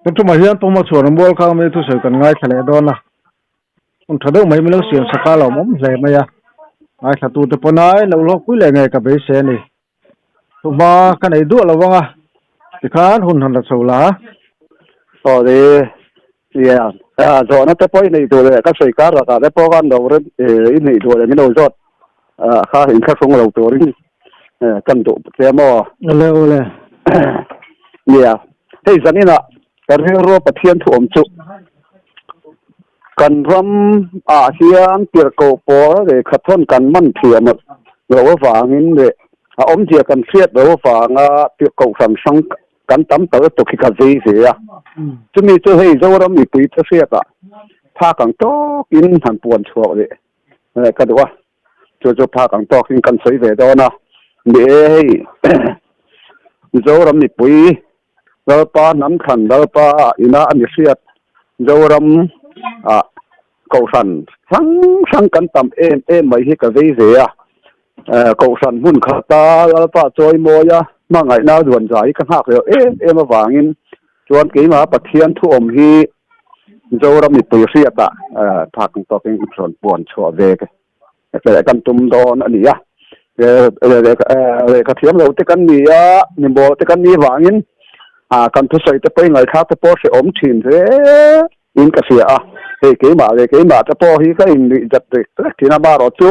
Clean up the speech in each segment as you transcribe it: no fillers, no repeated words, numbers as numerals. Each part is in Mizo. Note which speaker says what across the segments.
Speaker 1: Kan tumah hian pawma chhuan a mual khang mai thusawi kan ngaithla leh dawn a, hun tha deuh mai min lo siam sak a lawmawm hle mai a, ngaithlatute pawn ai lo hlawkpui leh ngei ka beisei a ni. Thuhma ka nei duah lo vang a, tikhan hun han la chho la.
Speaker 2: Aw ni, nia, zawhna te pawh i neih duh leh ka sawi kar lakah te pawh khan lo rem i neih duh leh min lo zawt kha inthlahrung lo turin kan duh che maw?
Speaker 1: Awle awle.
Speaker 2: Nia, hei zaninah ka rilrua Pathian thu awm chu kan ram ah hian tirhkoh pawl leh khathawn kan man thiam lo avangin leh a awmzia kan hriat lo avanga tirhkoh hrang hrang kan tam ta lutuk hi ka vei ve a. Chumi chu hei Zoram mipui te hriatah phak ang tawkin han puan chhuak leh ka duh a. Chu chu phak ang tawkin kan sawi ve dawn a. Ni e hei Zoram mipui Lalpa hnam thlan Lalpa ina a ni hriat Zoram ah Kohhran hrang hrang kan tam em em mai hi ka vei ve a. Kohhran hmun khata Lalpa chawimawi a hmangaihna duan zai hi ka nghak leh em em avangin chuan keimah Pathian thu awm hi Zoram mipui hriatah phak ang tawkin rawn puan chhuah ve kan tum dawn a ni a. Lehkha thiam lo te kan ni a, mimawl te kan nih vangin kan thusawi te pawh i ngaihthla te pawh hrehawm thin hle in ka hria a. Hei keimah leh keimah te pawh hi ka innuih zat rek rek thin a, amaherawh chu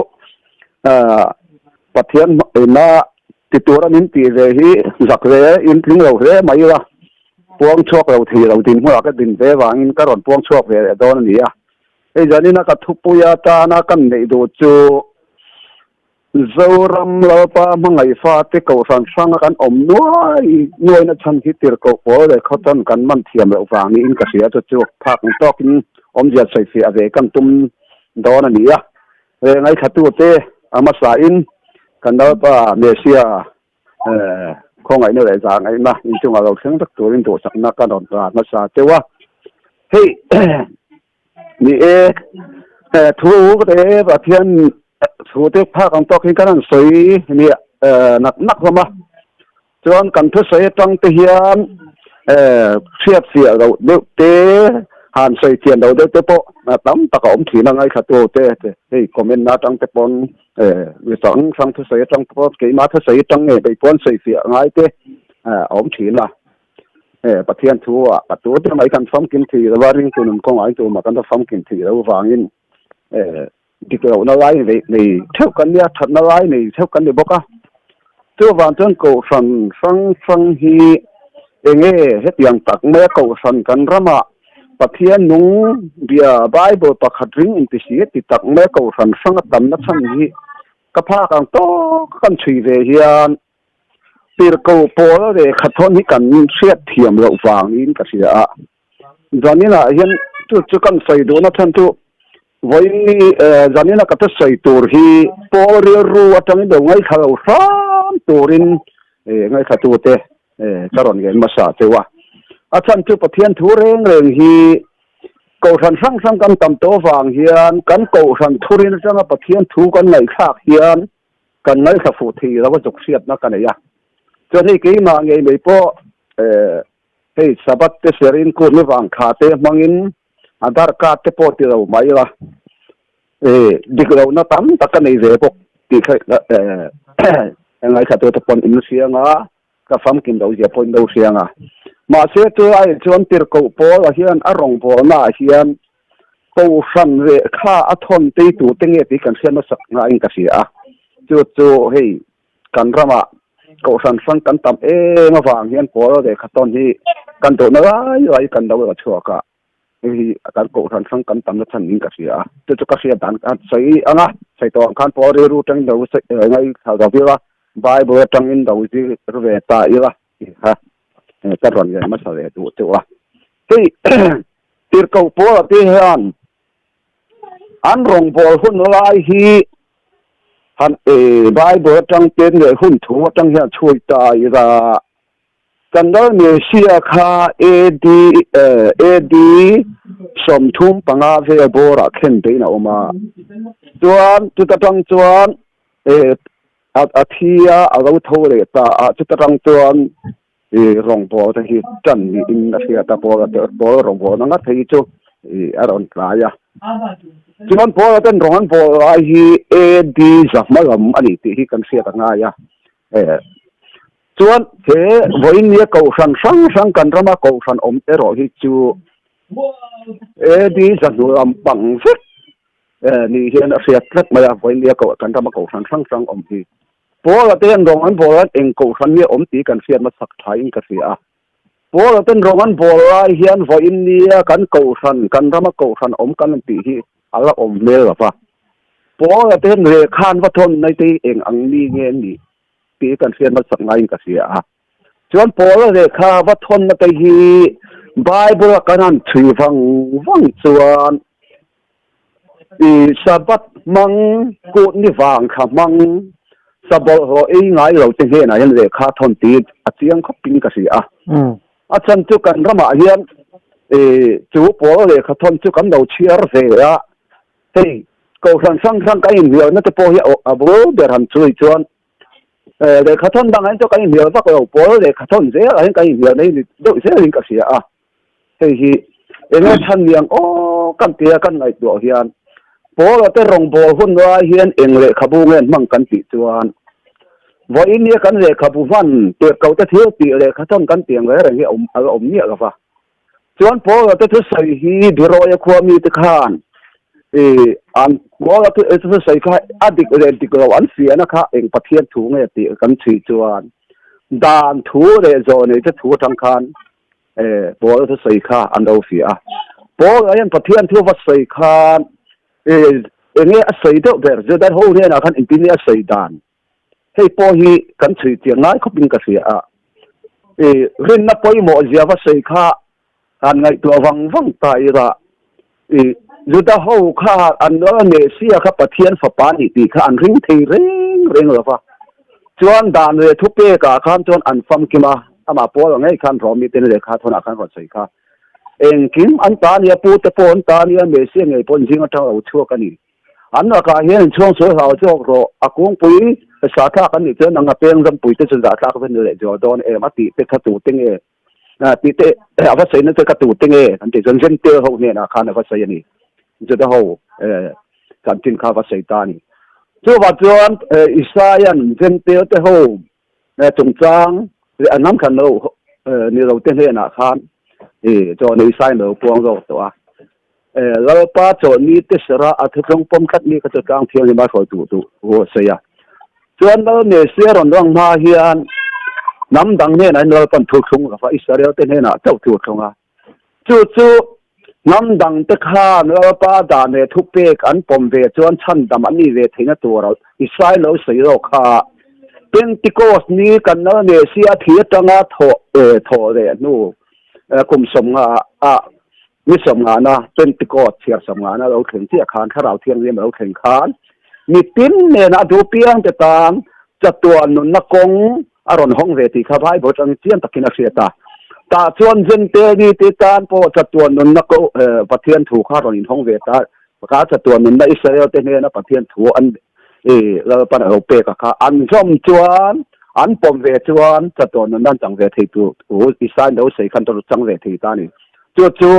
Speaker 2: Pathian ina ti tura min tih ve hi zak ve in tling lo hle mai ila, puang chhuak lo thei lo dinhmunah ka din ve vangin ka rawn puang chhuak ve leh dawn a ni a. Hei zanina ka thupui atana kan neih duh chu Zoram Lalpa hmangaih fate kohhran hranga kan awm nuai nuaina chhan hi tirhkoh pawl leh khawchan kan man thiam loh vang niin ka hria chu chu phak ang tawkin awmzia sawifiah ve kan tum dawn a ni a. He ngaithlatute a hmasain kan Lalpa Messia khawngaihna leh zahngaihna inchungah lo thleng vek turin duhsakna ka rawn ran hmasa teuh a. Hei Ni e, thu te Pathian thu te phak ang tawk hi kan han sawi ni nak nak hlawm a. Chuan kan thusawi atang te hian hriat fiah loh deuh te, han sawi chian loh deuh te pawh tam tak a awm thin a ngaithla te hei comment na atang te pawn mi hrang hrang thusawi atang te pawh keimah thusawi atang nge beih pawn sawi fiah ngai te a awm thin a. He Pathian thu ah ka tu te mai kan famkim thei lo a, ringtu nun kawngah in tumah kan la famkim thei lo vangin dik lohna lai nei nei theuh kan nia, thatna lai nei theuh kan ni bawk a. Chuvang chuan kohhran hrang hrang hi enge hetiang tak maia kohhran kan ramah Pathian nung bia Bible pakhat ring inti si ti tak maia kohhran hrang a tamna chhan hi ka phak ang tawk kan chhui ve hian Tirhkoh pawl lehkha thawn hi kan hriat thiam loh vangin ka hria a. Zaninah hian chu chu kan sawi duhna chhan chu vawiin zanina ka thusawi tur hi pawl rilru atangin lo ngaithla lo hram turin ngaithlatute ka rawn ngen hmasa cheu a. A chhan chu Pathian thu reng reng hi Kohhran hrang hrang kan tam tawh avang hian kan kohhran thurin atanga Pathian thu kan ngaihthlak hian Kan ngaithla fuh thei lo a zuk hriatna ka nei a. Chuan hei keimah ngei mai pawh hei Sabbath te serin kut ni vang thla te hmangin Aadhaar card te pawh ti lo mai ila dik lohna tam tak ka nei ve bawk tih kha ngaithla tu te pawn in hriang a, ka famkim lo zia pawh in lo hriang a. Mahse chu ai chuan tirhkoh pawl ah hian a rawngbawlna ah hian Kohhran lehkha a thawn tei tur te nge tih kan hriat hmasak ngaiin ka hria a, chu chu hei kan ramah kohhran hrang kan tam em avang hian pawl lehkha tawn hi kan duhna lai lai kan lo la chhuak a, hei hi kan kohhran hrang kan tamna chhan niin ka hria a, chu chu ka hriat dan khan sawi ang a, sawi tawh ang khan pawl rilru atangin lo sawi ngaithla lo ila, Bible atangin lo zir ve ta ila tih kha ka rawn ngen hmasa ve duh teuh a. Hei tirhkoh Paula te hian an rawngbâwl hun lai hi han Bible aṭang te leh hun thu aṭang hian chhui ta ila, kan Lal Messia kha AD AD 35 vel bawrah khen beiin a awm a, chuan chuta ṭang chuan a thi a, a lo tho leh ta a, chuta ṭang chuan. I rawngbawl te hi tan niin a hriat a, Paula te Paula rawngbawlna ngat phei hi chu i a rawn tlai a. Chuan Paula ten rawng an bawl lai hi AD zahma lam a ni tih hi kan hriat a ngai a. Chuan he vawiin nia kohhran hrang hrang kan rama kohhran awm erawh hi chu AD zahnu lam pang vek ni hian a hriat tlat mai a, vawiin nia kan rama kohhran hrang hrang awm hi. Paula ten rawng an bawl an eng kohhran nge awm tih kan hriat hmasak thain ka hria a. Paula ten rawng an bawl lai hian vawiin nia kan kohhran, kan rama kohhran awm kan tih hi a la awm hmel lo va. Paula ten lehkha an va thawn mai te hi eng ang mi nge an nih tih kan hriat hmasak ngaiin ka hria a. Chuan Paula lehkha va thawnna te hi Bible a kan han chhui vang vang chuan I Sabbath hmang, kut ni vang thla hmang, sa bawlhhlawh ei ngai lo te hnenah hian lehkha thawn tih a chiang khawpin ka hria a. A chhan chu kan ramah hian chu pawl lehkha thawn chu kan lo chhiar ve a, hei kohhran hrang hrang kan inhnialna te pawh hi a bul ber han chui chuan lehkha thawn dangah hian chu kan inhnial vak lo, pawl lehkha thawn zelah hian kan inhnial mai ni deuh zelin ka hria a. Hei hi eng nge chhan niang aw kan tia kan ngaihtuah hian Paula te rawngbâwl hun lai hian eng lehkhabu nge an hmang kan tih chuan vawiin nia kan lehkhabu hman tirhkoh te thil tih lehkha thawn kan tih ang reng reng hi a la awm miah lo va. Chuan Paula te thusawi hi Biroia khua mite khan an Paula thusawi kha a dik leh dik lo an fiahna kha eng Pathian thu nge tih kan chhui chuan dan thu leh zawh nei te thu atang khan E, Paul thu sawi kha an lo fiah a. Paul hian Pathian thu va sawi khan, e, enge a sawi deuh ber, Juda ho hnenah khan engtin nge a sawi dan? Hei pawh hi kan chhui chiang ngai khawpin ka hria a. E, rinna pawimawh zia va sawi kha han ngaihtuah vang vang ta ila, e, Juda ho kha an lo Messia kha Pathian fapa a nih tih kha an ring thei reng reng lo va. Chuan dan leh thupekah khan chuan an famkim a, amah Paula ngei khan Rom miten lehkha thawnah khan rawn sawi kha. Engkim an ta nia, pute pawh an ta nia, Messia ngei pawh zing atang lo chhuak a ni. An lakah hian inchhuang sual hlau zawk rawh, a kungpui sahthlak an nih chuan ang a peng zampui te chu zahthlak va ni leh zual dawn em a tih te kha tute nge tih te a va sawina te kha tute nge an tih chuan Gentile ho hnenah khan a va sawi a ni. Juda ho chanchin kha a va sawi ta a ni. Chuvah chuan Isaia'n Gentile te ho chungchang leh an hnam thlan lo ni lo te hnenah khan chawhna Isaia'n a lo puang zawk tawh a. Lalpa chawhni te sera a thuthlung pawm tlat mi kha chu tlang thianghlim a hruai duh duh hu a sawi a. Chuan Lal Mesia rawn rang hma hian hnam dang hnenah hian Lalpa'n thuthlung lo va, Israel te hnenah chauh thuthlung a. Chu chu hnam dang te khan Lalpa dan leh thupek an pawm ve chuan chhandam an nih ve theihna tur Israel lo sawi zawk kha. Pentecost ni kan Lal Mesia thi atanga thawh thawh leh hnu kum sawmnga ah Ni sawmngana Pentecost chhiar sawmngana lo thleng chiah khan Thlarau Thianghlim a lo thleng khan mitin nena a duh piang te tan chatuan nunna kawng a rawn hawng ve tih kha Bible atangin chiang takin a hriat a. Tah chuan Jentail mite tan pawh chatuan nunna ko Pathian thu kha a rawn inhawng ve ta. Kha chatuan nunna Israel te hnena Pathian thu an Lalpan a lo pek a kha an zawm chuan an pawm ve chuan chatuan nunna an chang ve thei tur thu Isaia lo sawi khan chang ve thei ta a ni. Chu chu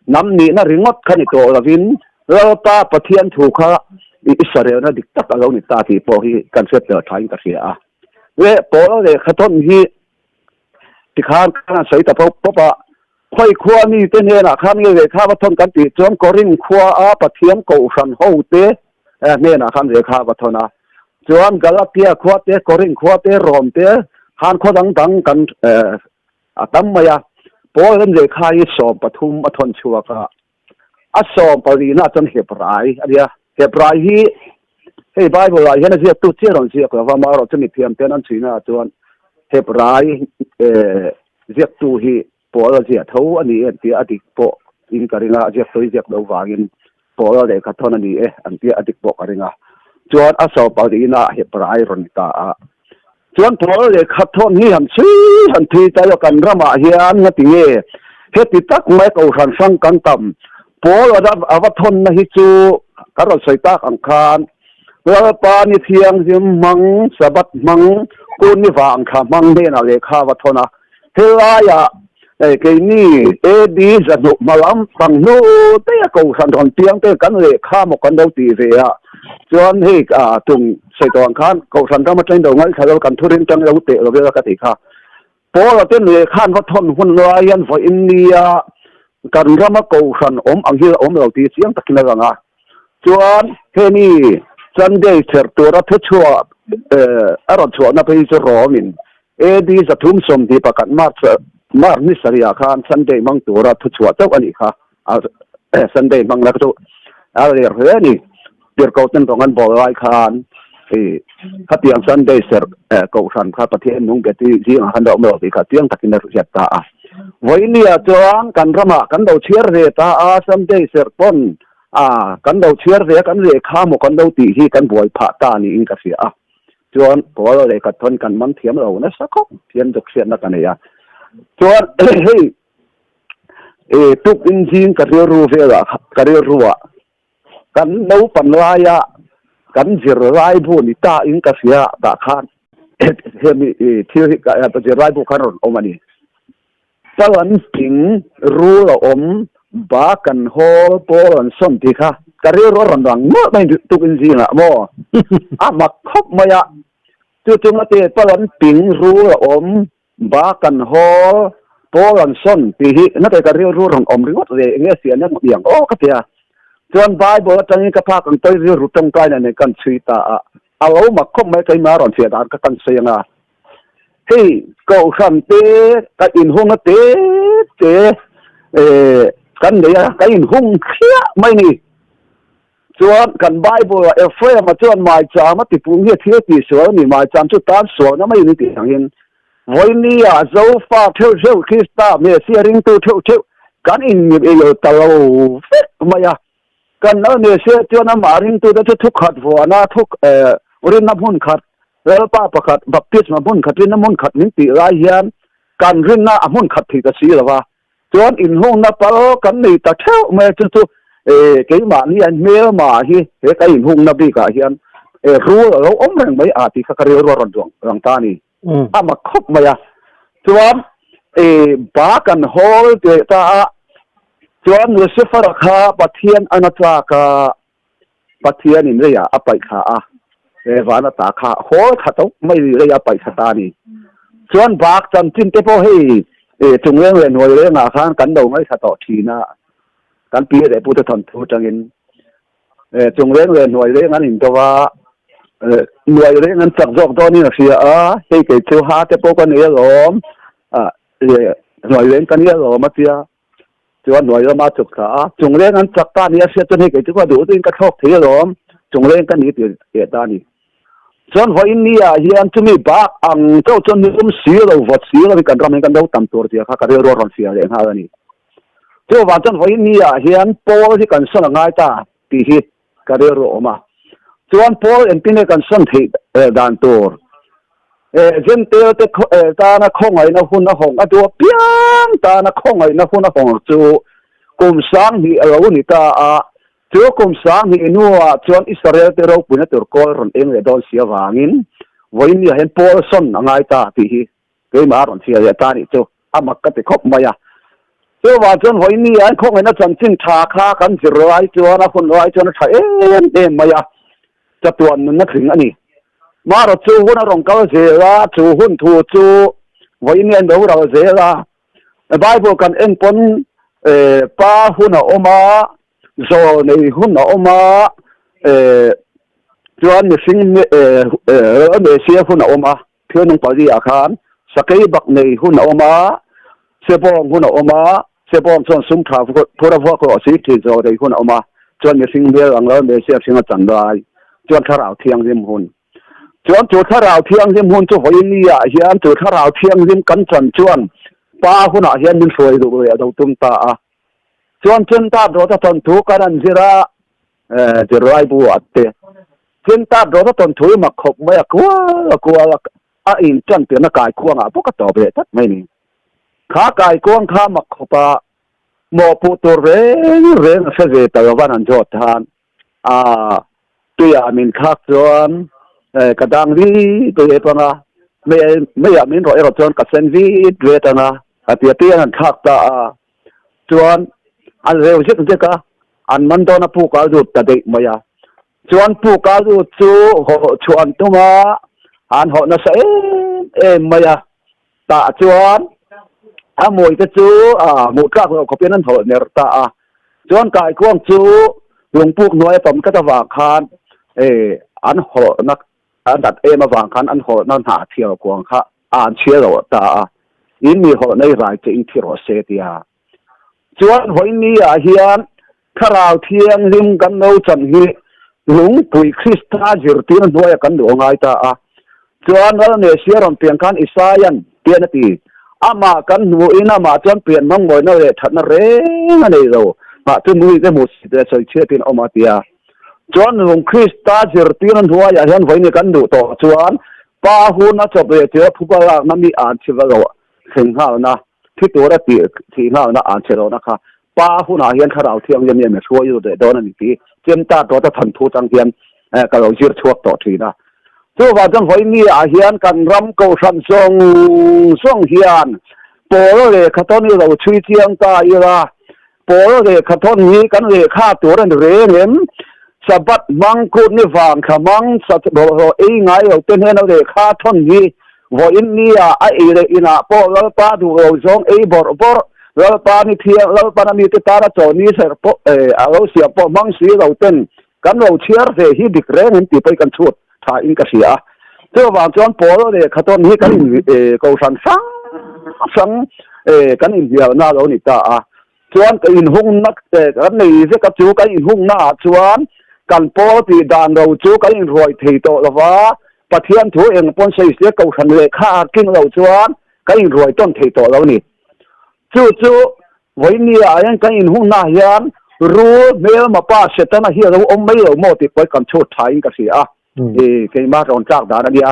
Speaker 2: hnam nihna ringawt kha ni tawh lovin Lalpa Pathian thu kha Israelna dik tak a lo ni ta tih pawh hi kan hriat tel thain ka hria a. Le Paula lehkha thawn hi tikhan kan han sawi ta pawp pawp a, khawi khua mite hnenah khan nge lehkha va thawn kan tih chuan Korinth khua a Pathian kohhran hote hnenah khan lehkha va thawn a. Chuan Galatia khua te, Korinth khua te, Rome te khan khaw dang dang kan A tam mai a, Paul an lehkha hi 13 a thawn chhuak a, a sawmpalihna ah chuan Hebrai a nia. Hebrai hi hei Bible ah hian a ziaktu chiah rawn ziak lo va, amaherawh chu mithiam ten an chhuina ah chuan Hebrai ziaktu hi Paul a ziah tho a ni em tia a dik pawh in ka ring a, a ziaktu hi ziak lo vangin Paul a lehkha thawn a ni e an tia a dik pawh ka ring a. Chuan a sawmpalihna ah Hebrai rawn ni ta a. Chuan Paul lehkha thawn hi han chhui han thui ta ila kan ramah hian ngati nge heti tak mai kohhran hrang kan tam. Paul a va thawnna hi chu kan rawn sawi tak ang khan Lalpa ni thianghlim hmang, Sabbath hmang, kun ni vang thla hmang hnenah lehkha a va thawn a. Helaiah keini AD zahnuh hma lam pang hnu te a kohhran rawn piang te kan lehkha maw kan lo tih ve a, chuan hei tung sawi tawh ang khan kohhran ram atangin lo ngaithla lo kan thurin tang lo teh lo vel a ka tih kha. Paula te lehkha an va thawn hun lai hian vawiin nia kan rama kohhran awm ang hi a awm lo tih chiang takin a lang a. Chuan hemi Sunday serh tura thuchhuah a rawn chhuahna phei chu Rawmin AD 321 March March ni sarihah khan Sunday hmang tura thuchhuah chauh a nih kha. Sunday hmang la chu a ler hle a ni. Tirhkoh ten rawng an bawl lai khan khatiang Sunday serh kohhran kha Pathian nung bet hi zingah khan a awm lo tih kha chiang takin a hriat ta a. Vawinia chuan kan ramah kan lo chhiar ve ta a, Sunday serh pawn kan lo chhiar ve a, kan lehkha maw kan lo tih hi kan buai phah ta niin ka hria a. Chuan Paul lehkha thawn kan man thiam lo nasa khawp hian duk hriatna ka nei a. Chuan hei tukin zing ka rilru velah ka rilruah Kan naupan laia kan zirlai bu ni ta in ka hria tah khan hemi thil hi zirlai bu khan rawn awm a ni. Palan ping rul a awm ba kan hawl pawl an sawn tih kha ka rilru a rawn rang nawlh mai tukin zingah maw a mak khawp mai a. Chu chunga te palan ping rul a awm Ba kan hawl Paul an sawn tih hi na ka rilru rawn awm ringawt ve eng nge sian em ang aw ka ti a. Chuan Bible atangin ka phak ang tawi rilru tawngtaina nen kan chhui ta a, a lo mak khawp mai keimah rawn fiah dan kha kan sawi ang a. Hei kohhran te ka inhung a te te kan nei a, ka inhung thliah mai ni. Chuan kan Bible-ah Ephraim-a chuan maicham a tipung hi a thil tih sual a ni, maicham chu tan sualna mai a ni tih angin vawinia Zofa theuh theuh Krista Messia ringtu theuh theuh kan inngil ta lo vek mai a. Kan Lal Messia chuan amah ringtute chu thukhat vuana thuk rinna hmun khat, Lalpa pakhat, baptisma hmun khat, rinna hmun khat min tih lai hian kan rinna a hmun khat thei ta si lo va. Chuan inhungna pal kan nei ta theuh mai a, chu chu keimahni an hmelma hi he ka inhungna bikah hian rul a lo awm reng mai a tih kha ka rilru a rawn duang rang ta a ni. A mak khawp mai a. Chuan ba kan hawl teh ta a, chuan Lucifer-a kha Pathian an a tlak a, Pathianin leiah a paih thla a, he van ata kha hawl thla tawp mai leiah a paih thla ta a ni. Chuan bak chanchin te pawh hei chungleng leh hnuai lengah khan kan lo ngaihthla tawh thin a, kan pi leh pute thawnthu atangin chungleng leh hnuai leng an indo a, hnuai leng an chak zawk dawnin a hria a, hei kei chu ha te pawh ka nei alawm, hnuai leng ka ni alawm a tia. Chuan hnuai lama chuk thla a, chungleng an chak ta a ni a hriat chuan hei kei chu ka duh duhin ka thlawk thei alawm, chungleng ka ni tih teh ta a ni. Chuan vawiin ni ah hian chumi bak ang chauh chuan nilum si lo vawt si lo hi kan ram hian kan lo tam tur zia kha ka rilru a rawn fiah leh nghal a ni. Chuvang chuan vawiin ni ah hian Paul hi kan sawn a ngai ta tih hi ka rilru a awm a. Chuan Paul engtin nge kan sawn theih dan tur? Jentail te tana khawngaihna hun a hawng a duh apiang tana khawngaihna hun a hawng chu kum 2000 a lo ni ta a. Chu kum 2000 hnuah chuan Israel te ropuina tur kawl rawn eng leh dawn si avangin vawiin niah hian Paul sawn a ngai ta tih hi Keimah a rawn chhiar leh ta nih chu a mak ka ti khawp mai a. Chuvang chuan vawiin ni ah khawngaihna chanchin tha kha kan zir lai chuan a hun lai chuan a tha em em mai a, chatuan nunna tling a ni. Marawh chu hun a rawn kal zel a, chu hun thu chu vawiin ni ah in lo ral zel a. Bible kan en pawn pa hun a awm a, zawl nei hun a awm a, chuan mihring Lalmesiah hun a awm a. Thil nung pali ah khan sakei bak nei hun a awm a, sebawng hun a awm a, sebawng chuan sum tha phur a vuak rawh si tih zawh nei hun a awm a, chuan mihring hmel ang lo Messia hring a chan lai chuan Thlarau Thianghlim hun. Chuan chu Thlarau Thianghlim hun chu vawiin ni ah hian chu Thlarau Thianghlim kan chan chuan Pa hunah hian min hruai duh leh a do tum ta a. Chuan Chenta Dawta thawnthu kan han zir a, zirlai bu ah te Chenta Dawta thawnthu hi mak khawp mai a, kual a kual a, a in tan piahna kaikuangah bawk a tawp leh tlat mai ni. Kha kaikuang kha mak khawp a, mawhpuh tur reng reng a hre ve ta lo van an zawt khan a tuiah min thlak chuan ka dang ri tui ep ang a. Meiah min rawh erawh chuan ka sen vit vet ang a, a ti a, tui an han thlak ta a. Chuan an reu zek zek a, an man dawn a puk a lut ta daih mai a. Chuan puk a lut chu hawh chhuah an tum a, an hawh nasa em em mai a. Tah chuan a mawi te chu hmuh tlak loh khawpin an hawh ner ta a. Chuan kaikuang chu lungpuk hnuai a pawm tlat avang khan an hawhna A dat em avang khan an hawlhna hna thial kuang kha a an chhia lo ta a, in mi hawlh nei rai che in thi rawh se tia. Chuan vawiin ah hian Thlarau Thianghlim kan lo chan hi lungpui Krista zirtirna hnuaiah kan duh a ngai ta a. Chuan Lal Mesia rawn pian khan Isaia'n pian a ti, Amah kan hmuhin amah chuan pian hmangmawina leh thatna reng a nei lo, mah chu mite hmuhsit leh sawichhiatin a awm a tia. Chuan nung Krista zirtirna hnuaiah hian vawiin kan duh tawh chuan Pa hun a chawp leh tir a phuba lakna mi an chhi va lo thleng nghalna, thi tura tih thih nghalna an chhe lohna kha Pa hunah hian Thlarau Thianghlim hian min hruai lut leh dawn a ni tih Chemta Tawta thanthu chang hian ka lo zir chhuak tawh thin a. Chuvang chuan vawiin ah hian kan ram kohhran zawng zawng hian pawl lehkha tawn i lo chhui chiang ta ila, Pawl lehkha thawn hi kan lehkha tur a ni reng em? Sabbath hmang, kut ni vang thla hmang, sa bawlhhlawh ei ngai lo te hnena lehkha thawn hi vawiin nia a ei leh inah pawh Lalpa duh lo zawng ei bawrh bawrh, Lalpa ni thiang, Lalpan a mite tana chaw ni serh pawh a lo siam pawh hmang si lo ten kan lo chhiar ve hi dik reng em tih pawhin kan chhut tha in ka hria a. Chuvang chuan pawl lehkha tawn hi kan in kohhran hrang hrang kan inhnialna a lo ni ta a. Chuan ka inhungna kan nei vek a chu kan inhungna ah chuan kan pawl tih dan ro chu kan inruai thei tawh lo va, Pathian thu eng pawn sawi se kohhran lehkha a keng lo chuan kan inruai tawn thei tawh lo a ni. Chu chu vawinia ah hian kan inhungna ah hian rul hmelma pa Setana hi a lo awm mai lo maw tih pawh hi kan chhut tha in ka hria a. Keimah rawn tlak dan a nia,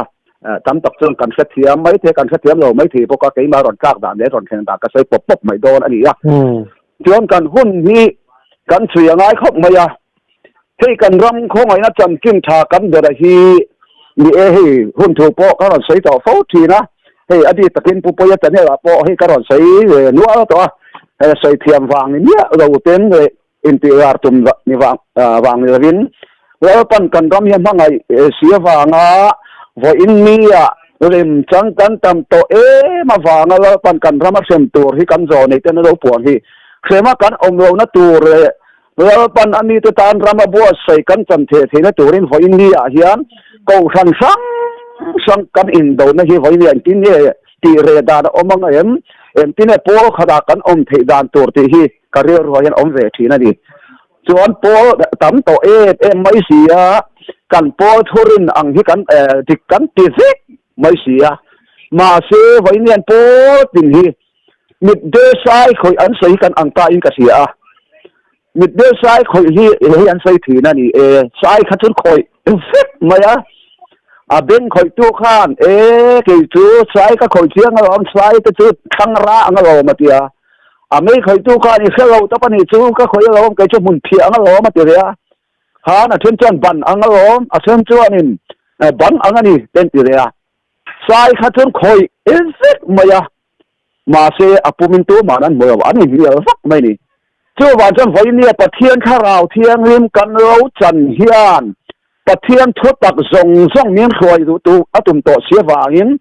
Speaker 2: tam tak chuan kan hrethiam mai thei, kan hrethiam lo mai thei bawk a, keimah rawn tlak dan leh rawn thlen dan ka sawi pawp pawp mai dawn a ni a. Chuan kan hun hi kan chhui a ngai khawp mai a, hei kan ram khawngaihna chanchin tha kan bera hi ni e, hei hun thu pawh ka rawn sawi tawh fo thin a, hei a bik takin Pu Pawia channel ah pawh hei ka rawn sawi ve nual tawh a, sawi thiam vang ni miah lo ten leh Intihlar tum ni vang ni lovin Lalpan kan ram hi a hmangaih si avanga vawiin nia rem chang kan tam tawh em avanga Lalpan kan ram a hrem tur hi kan zawh nei ten a lo puan hi hrema kan awm lohna tur leh Lalpan a mite tan ram a buatsaih kan chan theh theihna turin vawiin niah hian kohhran hrang hrang kan indona hi vawiin nia engtin nge tih reh dan a awm ang em engtin nge pawl khatah kan awm theih dan tur tih hi Ka rilruah hian awm ve thin a ni. Chuan pawl tam tawh em em mai si a, kan pawl thurin ang hi kan dik kan ti vek mai si a. Mahse vawiin hian pawl tin hi mitde sai khawih an sawi hi kan ang ta in ka hria a. Mitde sai khawih hi hei an sawi thin a ni e, sai kha chuan khawih vek mai a. A beng khawihtu khan e kei chu sai ka khawih chiang alawm, sai te chu thlang ra ang alawm a ti a. A mei khawihtu khan i hre lo tawp a nih chu, ka khawih alawm, kei chu hmun phiah ang alawm a ti ve a. Khan a then chuan ban ang alawm, a then chuanin bang ang a ni te an ti ve a. Sai kha chuan khawih vek mai a, mahse a pumin tumah an hmu lo, an inhnial vak mai a ni. Chuvang chuan vawinia Pathian Thlarau Thianghlim kan lo chan hian Pathian thu tak zawng zawng min hruai duh tu a tum tawh si avangin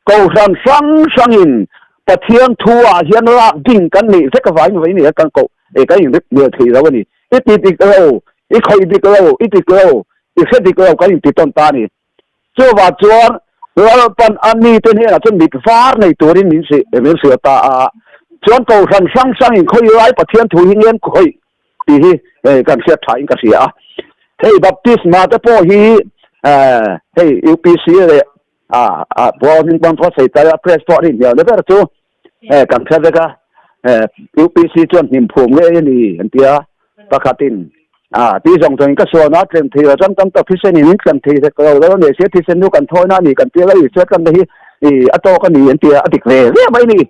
Speaker 2: Kohhran hrang hrangin Pathian thu ah hian lak ding kan neih vek avangin vawi nia kan koh e kan inrip hmel thei lo a ni. I ti dik lo, i khawih dik lo, i dik lo, i hre dik lo kan inti tawn ta a ni. Chuvah chuan Lalpan a mite hnenah chuan mit var nei turin min min hrilh ta a. Chuan Kohhran hrang hrangin khawi lai Pathian thu hi ngen khawih tih hi kan hriat tha in ka hria a. Hei baptisma te pawh hi hei UPC leh a Paul hming pawn pawh sawi tal a press pawh an inhnial na ber chu kan hre vek a. UPC chuan hnim phum ngei a ni an ti a, pakhatin ti zawng zawngin ka sualna a tlem thei lo chuan tam tak thisen in in tlem thei vek lo lo nei sia thisen chu kan thawina a ni kan tia la Isua tlanna hi a tawk a ni an ti a, a dik ve ve mai a ni.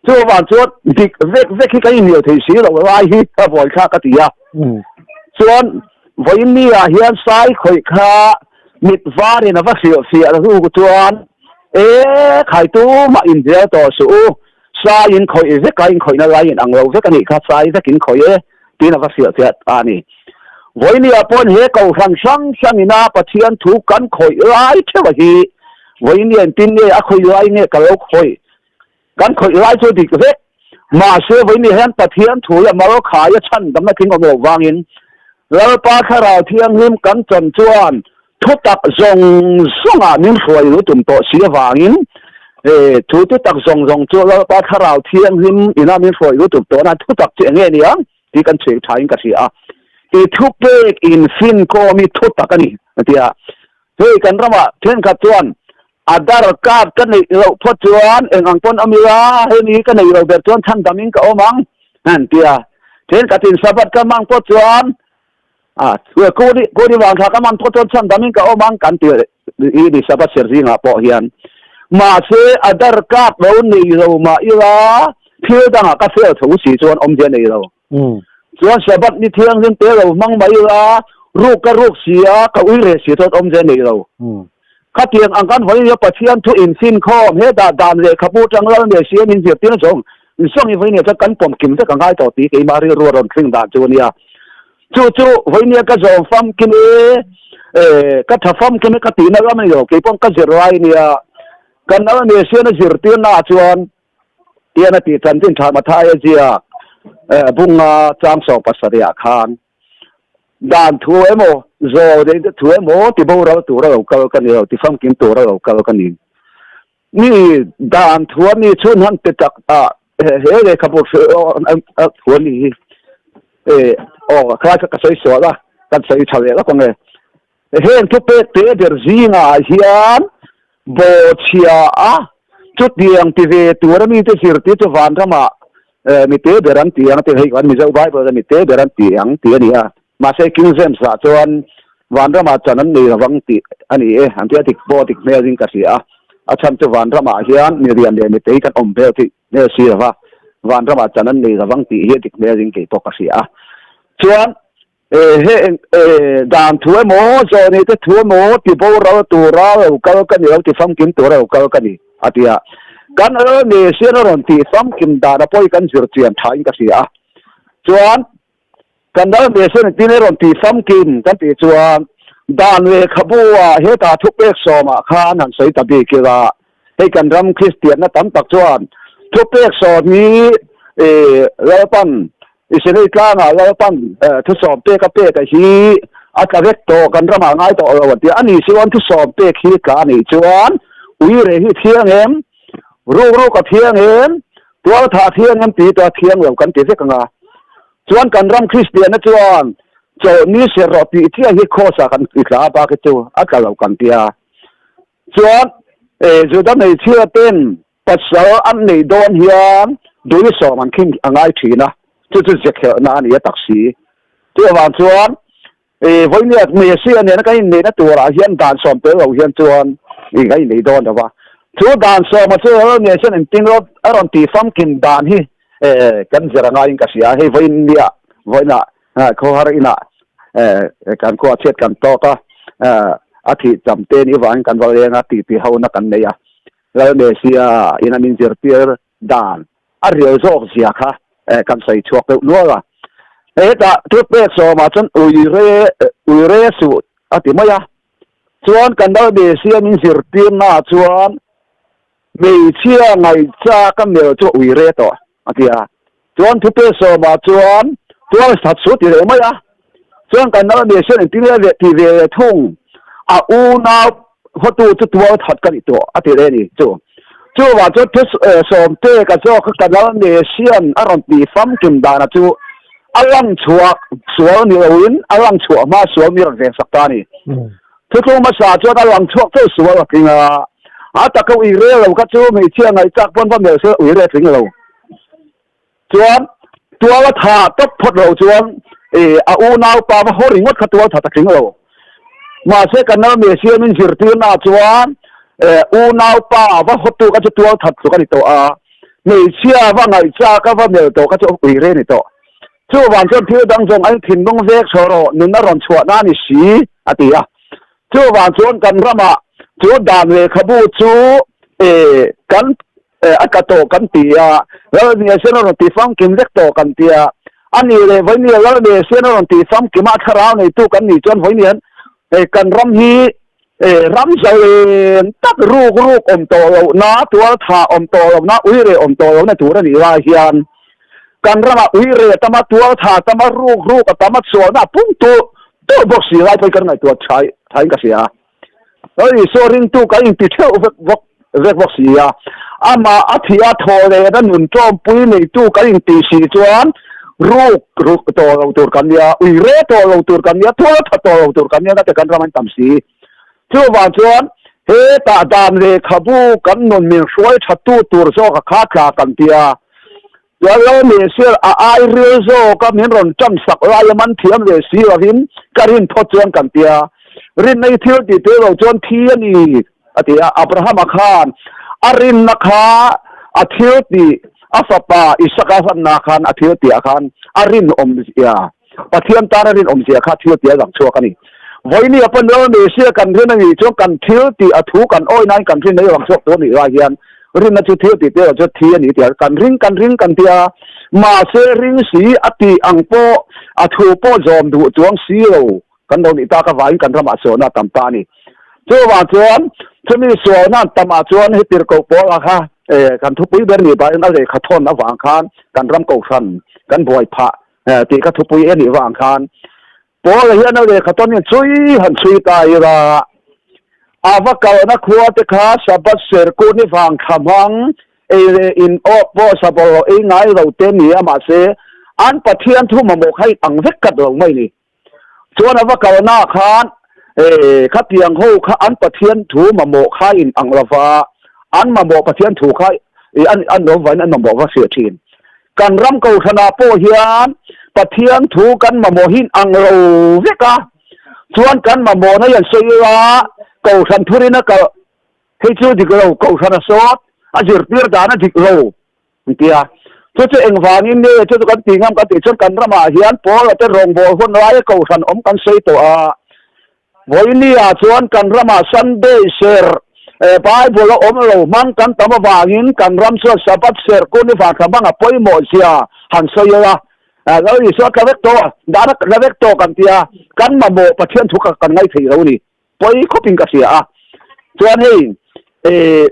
Speaker 2: Chuvang chuan dik vek vek hi kan inhnial thei si lo lai hi a vawithlak a ti a. Chuan vawiin ni ah hian sai khawih kha mit varin a va hrilhfiah ru chuan. E khai tu mah in hnial tawh suh u, sai in khawih vek a, in khawihna lai in ang lo vek a nih kha, sai vek in khawih e tiin a va hrilh fiah ta a ni. Vawinia pawn he kohhran hrang hrangina Pathian thu kan khawih lai theuh a hi vawinia engtin nge a khawih lai nge ka lo khawih kan khawih lai chu dik vek mahse vawinia hian Pathian thu hi a mal khai a chhan damna tling awm loh vangin Lalpa Thlarau Thianghlim kan chan chuan Thutak zawng zawngah min hruai lu tum tawh si avangin thu thutak zawng zawng chu Lalpa Thlarau Thianghlim ina min hruai lu tum tawhna thutak chu enge nia tih kan chhui thain ka hria a. I thupek in finkawm hi thutak a ni a ti a. Hei kan ramah thenkhat chuan Aadhaar card ka neih loh phawt chuan eng ang pawn awm ila hemi ka neih loh ber chuan chhandamin ka awm ang an ti a. Thenkhatin Sabbath ka hmang phawt chuan A, kuni, kuni vang thla ka man phawt chuan chhan damin ka awm ang kan ti hi ni Sabbath ser zingah pawh hian. Mahse, a dar kap lo nei lo mah ila thil dangah ka fel tho si chuan awmzia nei lo. Chuan Sabbath ni thianghlim te lo hmang mah ila ruk ka ruk si a, ka ui reh si chuan awmzia nei lo. Khatiang ang kan vawiin hian Pathian thu infinkhawm hetah dan lehkhabu tang lal nei si a min zirtir zawng zawng hi vawiin hian chuan kan pawm kim vek a ngai tawh tih keimah rilru a rawn thleng dan chu a nia. Chu chu vawinia ka zawm famkim e, ka tha famkim e ka tihna lam a ni lo, kei pawh ka zir lai a nia. Kan lal Messiah-na zirtirnaah chuan tian a tih chanchin tha Mathaia ziak bunga chang sawm pasarihah khan dan thu emaw zawl daih te thu emaw ti boral tura lo kal ka ni lo, ti famkim tura lo kal ka ni. Mi dan thu a mi chhun han pe tak a he lehkhabu thu a ni hi aw khalai kha ka sawi sual a kan sawi tha leh lawk ang e heng thu pek te ber zingah hian bawhchhia a chutiang ti ve tur a mite zirtir chu vanramah mi te ber an ti ang a ti hei kan Mizo Bible a mi te ber an ti ang tih a ni a Mahse King James ah chuan vanramah chan an nei lovang tih a ni e, an tia dik pawh dik hmelin ka hria a. A chhan chu vanramah hian mi rian leh mitei kan awm hmel tih hmel si lova, vanramah chan an nei lovang tih hi a dik hmelin kei pawh ka hria a. Chuan he dan thu emaw, zawhni te thu emaw ti boral tura lo kal ka ni lo, ti famkim tura lo kal ka ni a ti a. Kan Messiah a rawn tih famkim dan a pawi kan zir chian thain ka hria a. Chuan Kan dal ve sen tin e rawn tih famkim kan tih chuan dan lehkhabu ah hetah thupek sawmah khan han sawi ta bik ila, hei kan ram Kristianna tam tak chuan thupek sawm hi Lalpan Israel tlangah Lalpan thusawm pek a pek a hi a tla vek tawh kan ramah ngai tawh lo an ti a, ani chuan thusawm pek hi tla a nih chuan uire hi thiang em, ruk ruk a thiang em, tualtha a thiang em tih chu a thiang lo kan ti vek ang a. Chuan kan ram Kristianna chuan chawlhni ser rawh tih chiah hi Kraws ah kan ti tla a, bak hi chu a tla lo kan ti a. Chuan Juda hmeichhia ten pasal an neih dawn hian dui sawm an khin a ngai thin a, chu chu zekhelhna a ni a tak si. Chuvang chuan vawinia Messia nena kan inneihna turah hian dan sawm tel lo hian chuan kan innei dawn lo va. Chu dan sawma chu Messia engtin a rawn tih famkim dan hi kan zir a ngaiin ka hria. Hei vawinia vawiinah khawhar inah kan khua chhiat kan tawk a, a thih cham te ni vangin kan va leng a, titi hona kan nei a. Lal Messia in a min zirtir dan a rial zawk zia kha kan sawi chhuak deuh nual a. Hetah thupek sawmah chuan uire uire suh a ti mai a. Chuan kan lal Messia min zirtirnaah chuan hmeichhia ngaihcha ka mel chu uire tawh a ti a. Chuan thupek sawmah chuan tual that suh ti leh mai a. Chuan kan lal Messia engtin nge ti ve leh thung a unau hotu chu tual that ka ni tawh a ti leh a ni chu. Chuvang chuan thu sawmte ka zawk kha ka lal Messian a rawn tih famkim dana chu a lang chhuak sual ni loin a lang chhuah hma sual mi rawn veng sak ta a ni. Thuthlung hmasa chuan a lang chhuak chauh sual a tling a, a taka ui rel lo kha chu hmeichhia ngaihchak pawn va melh se ui rel tling lo. Chuan tual a tha tawp phawt lo chuan a unaupa va haw ringawt kha tual tha ta tling lo. Mahse kan lal Messiah min zirtirnaah chuan unaupa va hawtu kha chu tual that tluk a ni tawh a, hmeichhia va ngaihchak a va mel tawh kha chu ui re a ni tawh. Chuvang chuan thil dang zawng an thinlung vek chho rawh, nun a rawn chhuah na a ni si, a ti a. Chuvang chuan kan ramah chu dan lehkhabu chu. Kan a tla tawh kan ti a, Lal Mesian a rawn tih famkim vek tawh kan ti a. A nih leh vawinia Lal Mesian a rawn tih famkim a, a thlarau neitu kan nih chuan vawinia kan ram hi ram zalen tak ruk ruk awm tawh lohna, tualtha awm tawh lohna, uire awm tawh lohna tur a nih lai hian kan ramah uire a tam a, tualtha a tam a, ruk ruk a tam a, chhuahna a pung tulh tulh bawk si lai pawhin kan ngaihtuah thain ka hria. Lal Isua ringtu kan inti theuh vek bawk vek bawk si a, amah a thih a thaw leh na nun tawmpui neitu kan inti si chuan ruk ruk tawh lo tur kan nia, ui re tawh lo tur kan nia, tual tha tawh lo tur kan nia nate kan ram an tam si. Chuvang chuan hetah dan lehkhabu kan nun min hruai thatu tur zawk a kha tla kan tia. Chuan lo ni sir, a ai ril zawk a min rawn ṭan sak lai a man thiam ve si lovin ka rin phawt chuan kan ti a. Rinna i thil tih tir lo chuan thi a ni, a ti a. Abrahama khan a rinna kha a thil tih a fapa Isaka hlanna khan a thil tih ah khan a rinawmzia, Pathian tan a rinawmzia kha thil tih a lang chhuak a ni. Vawiini a pawn lo ni sir, kan rin a nih chuan kan thil tih a thu kan awi nain kan rinna i lang chhuak tur a nih lai hian Rinna chu thil tih tel chu thi a ni tia kan ring kan ring kan tia mahse ring si a tih ang pawh a thu pawh zawm duh chuang si lo kan lo nih tak avangin kan ramah sualna a tam ta a ni. Chuvang chuan chumi sualna an tamah chuan he tirhkoh pawl a kha kan thupui ber nih bahin a lehkha thawn avang khan kan ram kohhran kan buai phah tih kha thupui a nih vang khan Paula hian a lehkha tawn hian chhui han chhui ta ila, a va kalna khua te kha Sabbath serkun hi vang thla hmang, ei leh in awk pawh sabawlh lo ei ngai lo te ni a, mahse an Pathian thu mamawh kha in ang vek kat lo mai ni. Chuan a va kalna ah khan khatiang ho kha an Pathian thu mamawh kha in ang lova, an mamawh Pathian thu kha an lo vain an mamawh va hria thin. Kan ram kohhranah pawh hian Pathian thu kan mamawh hi ang lo vek a, chuan kan mamawhna hi an sawi ila, kohhran thurin a kalh, hei chu dik lo, kohhran a sawt, a zirtir dan a dik lo an ti a. Chu chu engvangin nge chu chu kan tih ngam kan tih chuan kan ramah hian Paula te rawngbâwl hun laia kohhran awm kan sawi tawh a, Vawinia chuan kan ramah Sunday serh, Bible a awm lo hmang kan tam avangin kan ram chuan Sabbath serh kun i vanthla hmang a pawimawh zia han sawi ila. Lal Isua tla vek tawh, dan a tla vek tawh kan tia, kan mamawh Pathian thu kan ngaithei lo ni. Pawi khawpin ka hria a. Chuan hei,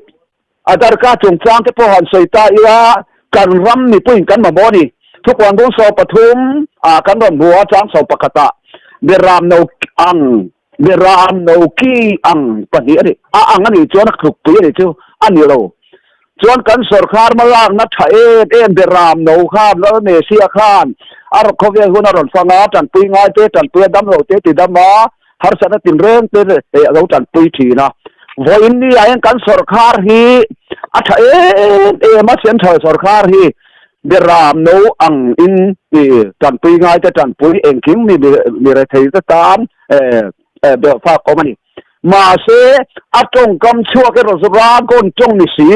Speaker 2: Adhar card chungchang te pawh han sawi ta ila, kan ram mipuiin kan mamawh a ni. Thupuan bung 13 ah kan rawn hmu a, chang 11 ah Beram no ang, Beram no ki ang pahnih a ni. A ang a nih chuan a tlukpui a nih chu a ni lo. Chuan kan sawrkar hmalakna tha em em Beram no khan Lal Messia khan a rawn khawvel hun a rawn fang a, tanpui ngai te, tanpui a dam lo te ti dam a, Harsatna tinreng te a lo tanpui thin a. Vawiin ni ah hian kan sawrkhar hi a tha em em a, central sawrkhar hi beram no ang in tanpui ngai te tanpui engkim mi mi rethei te tan belh fak awm a ni. Mahse a tawngkam chhuak erawh chu Ragon tawng ni si,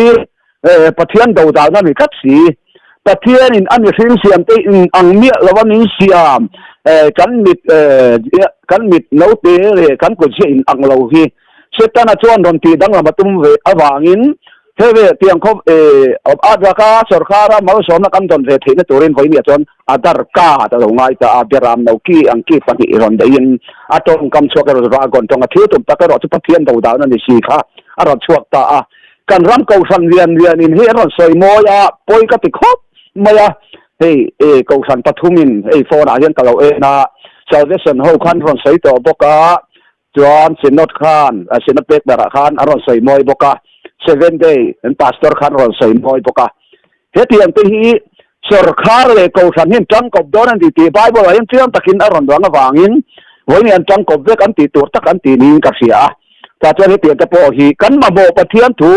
Speaker 2: Pathian dodalna ni tlat si. Pathianin a mihring siamte in ang miah lova min siam, kan mit kan mit note leh kan kutziah in ang lo hi Setana chuan rawn tih danglam a tum ve avangin he ve tiang khawp a laka sawrkara malsawmna kan dawn ve theihna turin vawinia chuan a darkat a lo ngai ta a, Beram no ki ang ki pahnih rawn dahin a tawngkam chhuak erawh chu Ragon tawng a thil tum tak erawh chu Pathian dodalna ni si kha a rawn chhuak ta a. Kan ram kohhran lian lian in hi an rawn sawi mawi a, pawi ka ti khawp mai a, hei e kohhran pathum in hei phone ah hian ka lo en a, Salvation ho khan rawn sawi tawh bawk a, chuan Synod khan Synod pek berah khan an rawn sawi mawi bawk a, Seven Day an pastor khan rawn sawi mawi bawk a, hetiang te hi sawrkhar leh kohhran hian tangkawp dawn an ti tih Bible ah hian chiang takin a rawn lang avangin vawiin an tangkawp vek an tih tur tak an ti niin ka hria a. Tah chuan hetiang te pawh hi kan mamawh Pathian thu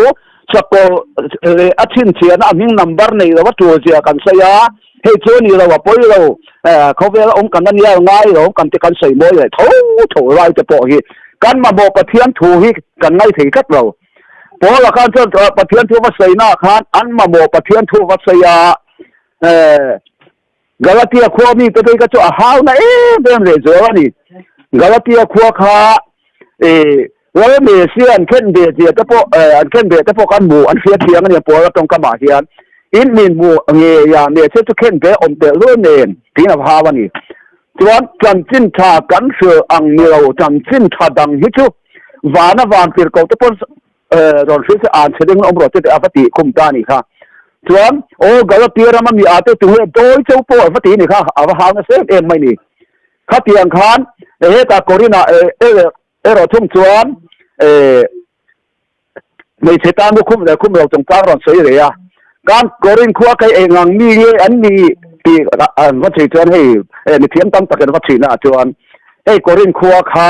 Speaker 2: sakawlh leh a chhinchhiahna a hming number nei lo a tul zia kan sawi a, hei chu a ni lo a pawi lo, khawvel a awm kan a nia ngai lo kan ti kan sawi mawi leh tho tho lai te pawh hi kan mamawh Pathian thu hi kan ngaithei tlat lo. Paula khan chuan Pathian thu va sawina khan an mamawh Pathian thu va sawi a, Galatia khua mite phei kha chu a hauna em em leh zual a ni. Galatia khua kha. Lal Messi an khen ve zia te pawh an khen ve te pawh khan hmu an hria thiang a nia Paula tawngkamah hian in min hmu ngei a Messi chu khen ve awm teh lul nen tiin a hau a ni. Chuan chanchin tha kan hrilh ang ni lo chanchin tha dang hi chu vana van tir ko te pawn rawn hrilh se an chhe ding awm rawh che teh a va tih khum ta a nih kha. Chuan aw Galatia rama mi a te tunge dawi cheu pawh a va ti a nih kha a va hau nasa em em mai ni. Khatiang khan hetah Korinah erawh thung chuan hmeichhe tan lukhum leh khum lo chungchang rawn sawi reh a. Kan Korin khua kei eng ang mi nge an ni tih an va chhui chuan hei mithiam tam takin va chhuina ah chuan hei Korin khua kha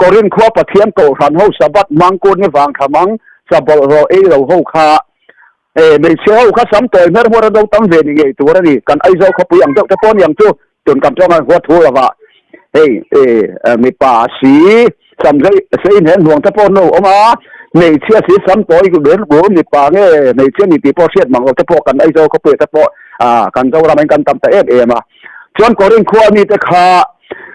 Speaker 2: Korin khua Pathian kohhran ho Sabbath hmang kun ni vang thla hmang sabawlhhlawh ei lo ho kha Hmeichhia ho kha sam tawi hmer hmuar an lo tam ve ni ngei tur a ni. Kan Aizawl khawpui ang deuh te pawh a ni ang chu. Tun kan tawng a huat thu lova hei mipa si sam zei sei hnen hnuang te pawh an lo awm a, hmeichhia si sam tawi ber bur mipa nge hmeichhia ni tih pawh hriat mang lo te pawh kan Aizawl khawpui te pawh kan Zoram ah hian kan tam ta em em a. Chuan Korin khua mite kha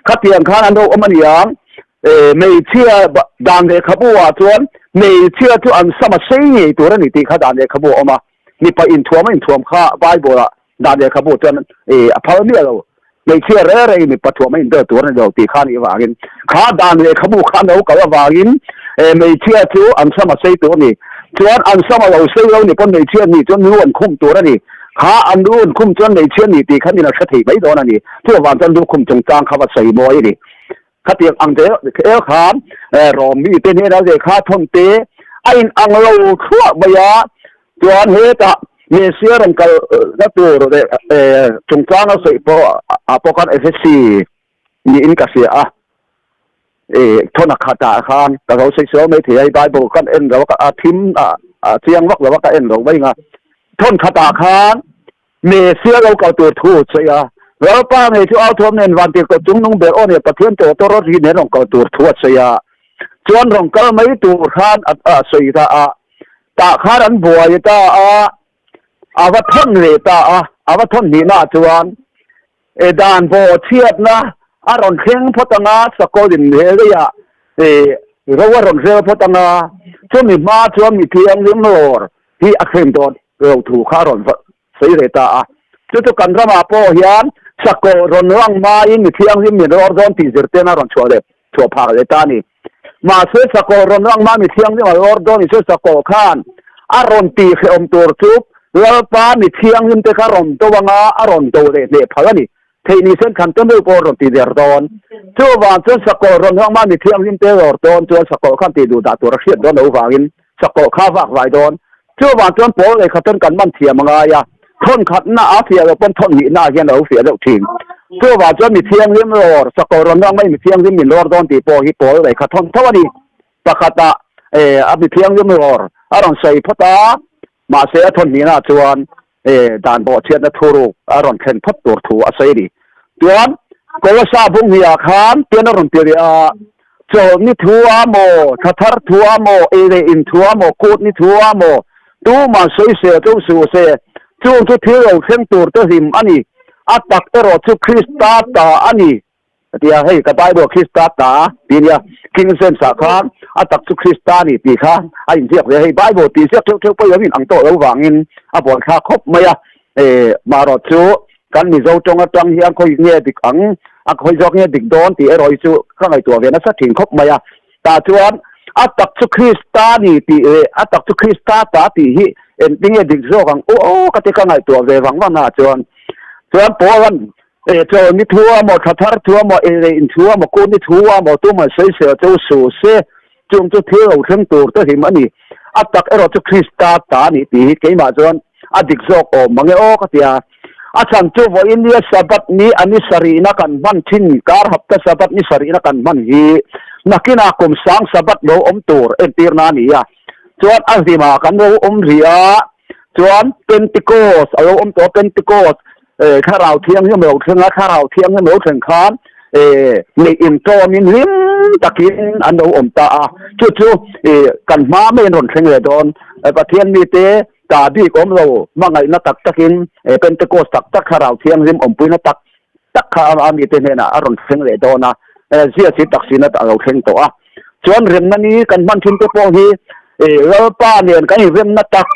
Speaker 2: khatiang khan an lo awm a ni ang. Hmeichhia dan lehkhabu ah chuan hmeichhia chu an sam a sei ngei tur a ni tih kha dan lehkhabu a awm a, mipa inthuam a inthuam kha Bible ah dan lehkhabu chuan a phal miah lo, hmeichhia reng rengin mipa thuam a inbel tur a ni lo tih kha a nih avangin kha dan lehkhabu kha an lo kal avangin hmeichhia chu an sam a sei tur a ni. Chuan an sam a lo sei lo ni pawn hmeichhia nih chuan lu an khum tur a ni. Kha an lu an khum chuan hmeichhia nih tih kha min a hre thei mai dawn a ni. Chuvang chuan lu khum chungchang kha va sawi mawi a ni. Khatiang ang te el khan Rom mite hnena lehkha thawn te a in ang lo thluah mai a, chuan hetah Messia rawn kal na tur leh chungchang a sawi pawh ah pawh khan Efesi niin ka hria a, thawn a khatah khan ka lo sawi sual mai thei a, Bible kan en lo a thim a chiang vak lo a ka en lo mai ang a, thawn khatah khan Messia lo kal tur thu sawi a, Lalpa ngei chu au thuam nen van tirhkoh chung nung ber aw nia Pathian tawh tawh rawt ri nen rawn kal tur thu a sawi a, chuan rawn kal mai tur khan a sawi ta a, tah khan an buai ta a, a va thawn leh ta a, a va thawn hnihna ah chuan e dan bawh chhiatna a rawn thleng phawt ang a, sakawlh in he leiah e ro a rawn hrel phawt ang a, chumi hma chuan mi thianghlim lawr hi a thleng dawn lo thu kha a rawn sawi ve ta a. Chu chu kan ramah pawh hian sakawh rawn rang hmain mi thianghlim min rawr dawn tih zirtirna a rawn chhuah leh chhuah phak leh ta a ni. Mahse sakawh rawn rang hma mi thianghlim a rawr dawn ni chu sakawh khan a rawn tih hrehawm tur chu Lalpa mi thianghlim te kha rawn do anga a rawn do leh hneh phal a ni. Theih ni sen thlan te meuh pawh rawn ti der dawn. Chuvang chuan sakawlh rawn hawng hma mi thianghlim te rawr dawn chuan sakawlh khan tih duh dah tur a hriat dawn loh vangin sakawlh kha vak vai dawn. Chuvang chuan pawl lehkha chuan kan man thiam a ngai a, thawn khatna a fiah loh pawn thawn hnihna ah hian a lo fiah deuh thin. Chuvang chuan mi thianghlim rawr, sakawlh rawn hawng hma mi thianghlim min rawr dawn tih pawh hi pawl lehkha thawn tho a ni. Pakhatah a mi thianghlim rawr a rawn sawi phawt a, Mahse a thawn hnihna chuan dan bawhchhiatna thuruk a rawn thlen phawt tur thu a sawi a ni. Chuan Kolosa bung hniah khan pian a rawn ti leh a, Chawlhni thu a maw, thla thar thu a maw, ei leh in thu a maw, kutni thu a maw, tumah sawi sel cheu suh se, chung chu thil lo thleng tur te hlim a ni, a tak erawh chu Krista ta a ni. A ti a, hei ka Bible Krista ta tih a nia, King James ah khan a tak chu Krista a ni tih kha a inziak ve a, hei Bible tih ziak theuh theuh pawh i lo in ang tawh lo vangin a buaithlak khawp mai a, marawh chu kan Mizo tawng atang hian khawi nge dik ang, a khawi zawk nge dik dawn tih erawh hi chu ka ngaihtuah ve nasa thin khawp mai a, tah chuan a tak chu Krista a ni tih leh a tak chu Krista ta tih hi engtin nge dik zawk ang aw ka ti ka ngaihtuah ve vang vang a chuan chuan Paul-a'n E chaw ni thu a maw, thla thar thu a maw, ei leh in thu a maw, kut ni thu a maw, tumah sawisel cheu suh se, chung chu thil lo thleng tur te hlim a ni. A tak erawh chu Krista ta a nih tih hi keimah chuan a dik zawk awm mange aw ka ti a. A chhan chu vawiin nia Sabbath ni a ni sarihna kan hman thin, kar hapta Sabbath ni sarihna kan hman hi nakinah kum sang Sabbath lo awm tur entirna a ni a. Chuan a hlimah kan lo awm rih a, chuan Pentecost a lo awm tawh a, Pentecost Thlarau Thianghlim lo thleng a, Thlarau Thianghlim lo thleng khan neih intawmin hlim takin an lo awm ta a, chu chu kan hma maiin rawn thleng leh dawn. Pathian mite ta bik awm lo, hmangaihna tak takin Pentecost tak tak Thlarau Thianghlim awmpuina tak tak kha a mite hnenah a rawn thleng leh dawn a, ziah si tak sina a lo thleng tawh a. Chuan remna ni kan hman thin te pawh hi Lalpa nen kan inremna tak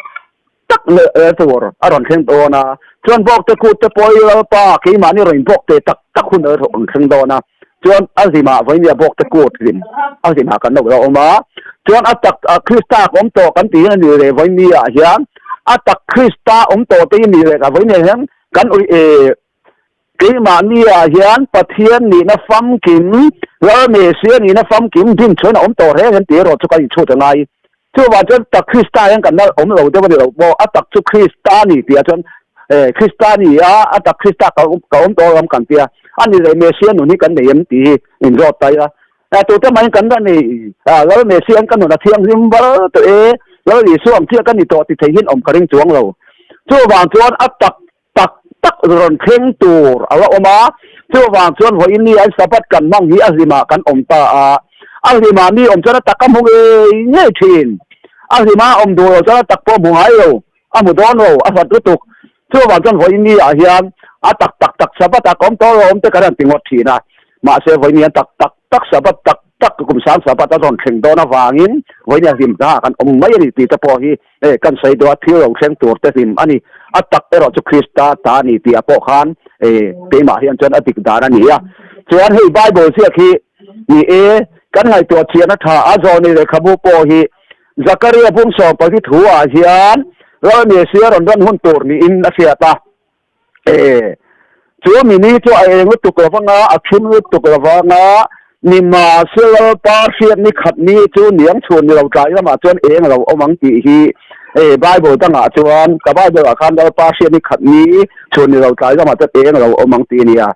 Speaker 2: tak leh tur a rawn thleng dawn a. Chuan bawkte kut te pawh hi Lalpa keimahni rawn inbawk te tak tak hun a rawn thleng dawn a. Chuan a hlimah vawinia bawkte kut hlim a hlimah kan lo la awm a. Chuan a tak Krista ka awm tawh kan tih hian a nih leh vawinia hian a tak Krista awm tawh te hi nih leh vawinia hian kan Keimahni ah hian Pathian nihna famkim, Lal Mesia nihna famkim din chuan a awm tawh reng em tih erawh chu kan inchhut a ngai. Chuvang chuan tak Krista hian kan la awm lo deuh a ni lo maw? A tak chu Krista a ni tih ah chuan Krista a ni a, a tak Krista ka awm tawh lam kan tia, a ni leh Mesia nun hi kan nei em tih hi inzawt ta ila. Tute mahin kan la nei, Lal Mesia hian ka nun a thianghlim bar tawh e, Lal Isua ang chiah ka ni tawh ti thei hian awm ka ring chuang lo. Chuvang chuan a tak tak tak rawn thleng tur a la awm a, chuvang chuan vawiin ni an Sabbath kan hmang hi a hlimah kan awm ta a, a hlimah mi awm chuan a tak a hmu ngei ngei thin, a hlima awm duh lo chuan a tak pawh a hmu ngai lo, a hmu dawn lo, a hlat lutuk, chuvang chuan vawiin ni ah hian a tak tak tak Sabbath ah ka awm tawh lo awm te kan han ti ngawt thin a, mahse vawiin ni an tak tak tak Sabbath tak tak kum sang Sabbath a rawn thleng dawn avangin vawiin a hlim hna kan awm mai a ni tih te pawh hi Hei kan sawi duh a, thil lo thleng tur te hlim a ni. A tak erawh chu Krista ta a ni tih ah pawh khan keimah hian chuan a dik dan a ni a. Chuan hei Bible ziak hi ni e, kan ngaihtuah chian a tha a, Zawni lehkhabu pawh hi Zakaria bung sawmpali thu ah hian Lal Mesia rawn rawn hun tur niin a hriat a. Chu mi ni chu a eng lutuk lo vanga, a thim lutuk lo vanga, nimahse Lalpa hriat ni khat ni chu niang chhun ni lo tlai lamah chuan eng a lo awm ang tih hi Bible dangah chuan ka Bible ah khan Lalpa hriat ni khat ni chhun ni lo tlai lamah chuan eng a lo awm ang tih a nia.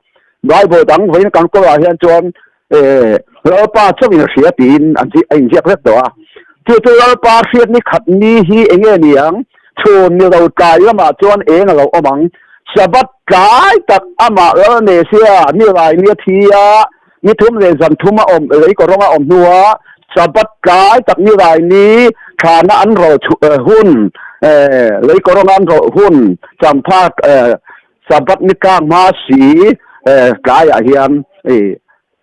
Speaker 2: Bible dang vawiin kan kawlah hian chuan Lalpa chauhin a hria tiin a inziak vek tawh a. Chu chu Lalpa hriat ni khat ni hi eng nge ni ang? Chhun ni lo tlai lamah chuan eng a lo awm ang. Sabbath tlai tak amah Lal Mesia ni lai ni a thi a, ni thum leh zan thum a awm, lei kaw rawng a awm hnua Sabbath tlai tak ni lai ni thlana an rawlh hun, lei kaw rawnga an rawlh hun champha Sabbath ni tlak hma si tlaiah hian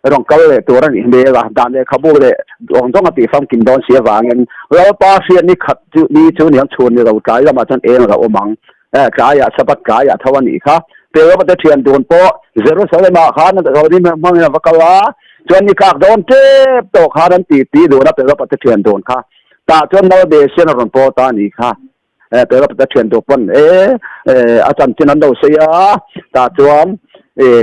Speaker 2: rawn kal leh tur a nih hmel a, dan lehkhabu leh zawng zawng a tih famkim dawn si avangin Lalpa hriat ni khat chu ni chu niang chhun ni lo tlai lamah chuan eng a awm ang. Tlaiah Sabbath tlaiah tho a nih kha. Peroba te thian dun pawh Jerusalem-ah khan rawlin hmangin a va kal a, chuan ni tlak dawn tep tawh khan an ti ti dun a Peroba te thian dun kha. Tah chuan Malbesian a rawn paw ta a nih kha. Pero ta thian tu pawn e a chanchin an lo sei a, tah chuan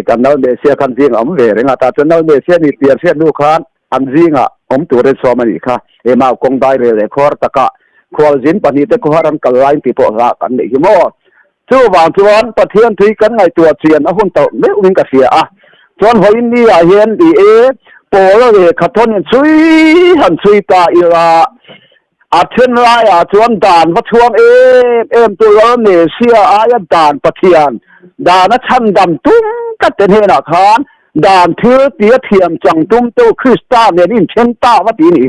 Speaker 2: kan nal Mesia khan zing a awm ve reng a, tah chuan nal Mesia ni pian hriat hnu khan an zingah awm turin sawm a nih kha. E mau kawng dai rel leh khuar takah khualzin pahnih te khuar an kal lai tih pawh hla kan neih hi maw. Chuvang chuan Pathian thui kan ngaihtuah chian a hun tawh meuhin ka hria a, chuan vawiin ni ah hian ni e Paula lehkha thawn in chhui han chhui ta ila, A then laiah chuan dan va chhuang em em tu Lal Mesia aia dan Pathian, dan a chhandam tum tlat te hnenah khan dan thil tia thiam chang tum tu Krista nen inthen ta va ti ni.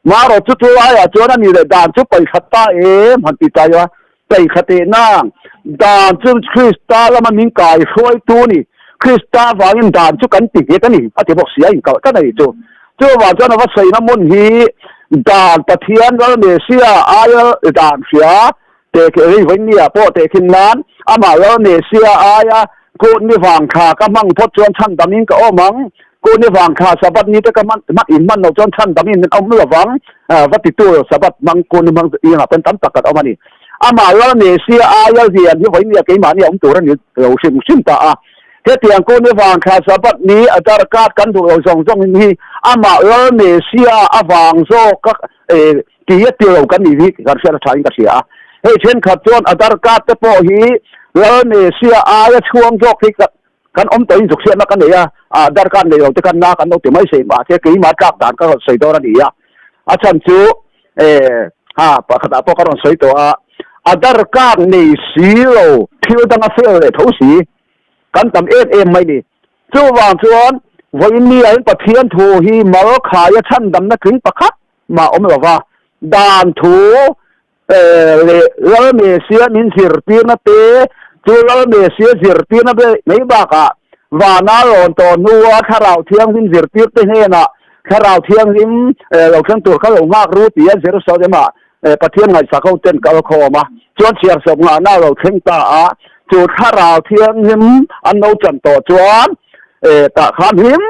Speaker 2: Marawh chu chu laiah chuan a ni leh dan chu paihkhat ta em han ti ta ila, paihkhat eh nang dan chu Krista lama min kai hruaitu ni, Krista vangin dan chu kan ti nghet a ni a ti bawk si a, inkalh tlat a ni chu. Chuvang chuan a va sawina hmun hi dan Pathian Lal Mesia aia dan hria teh khi rei vawi nia pawh teh khin nan amah Lal Mesia aia kut ni vang thla ka hmang phawt chuan chhan damin ka awm ang, kut ni vang thla Sabbath ni te ka hman hman in hman loh chuan chhan damin min awm lovang va titu Sabbath hmang kut ni hmang ingah pawn tam tak kan awm a ni. Amah Lal Mesia aia lian hi vawi nia keimahni a awm tur a ni lo hrim hrim ta a. Hetiang kawng ni vang thla Sabbath ni a darkat kan duh lo zawng zawng hi amah Lal Mesia avang zawk a ti a ti lo kan nih hi kan hriat a tha in ka hria a. Hei thenkhat chuan a darkat te pawh hi Lal Mesia aia chhuang zawk hi kan awm tawhin zuk hriatna ka nei a, a darkat nei lo te khan na kan lo ti mai sei mahse keimah tlak dan ka rawn sawi dawn a ni a. A chhan chu ha pakhatah pawh ka rawn sawi tawh a, a darkat nei si lo thil danga fel leh tho si. Kan tam em em mai ni. Chuvang chuan vawiin ni ah hian Pathian thu hi mal khaia chhandamna tling pakhat mah awm lo va, dan thu leh Lal Mesia min zirtirna te, chu Lal Mesia zirtirna mai bakah vana rawn tawh hnua Thlarau Thianghlim zirtirte hnenah Thlarau Thianghlim lo thleng tur kha lo nghak ru tia Jerusalem-ah Pathian ngaihsak ho ten kal khawm a, chuan chhiarsawp ngahna a lo thleng ta a, chu Thlarau Thianghlim an lo chan tawh chuan tah khan hlim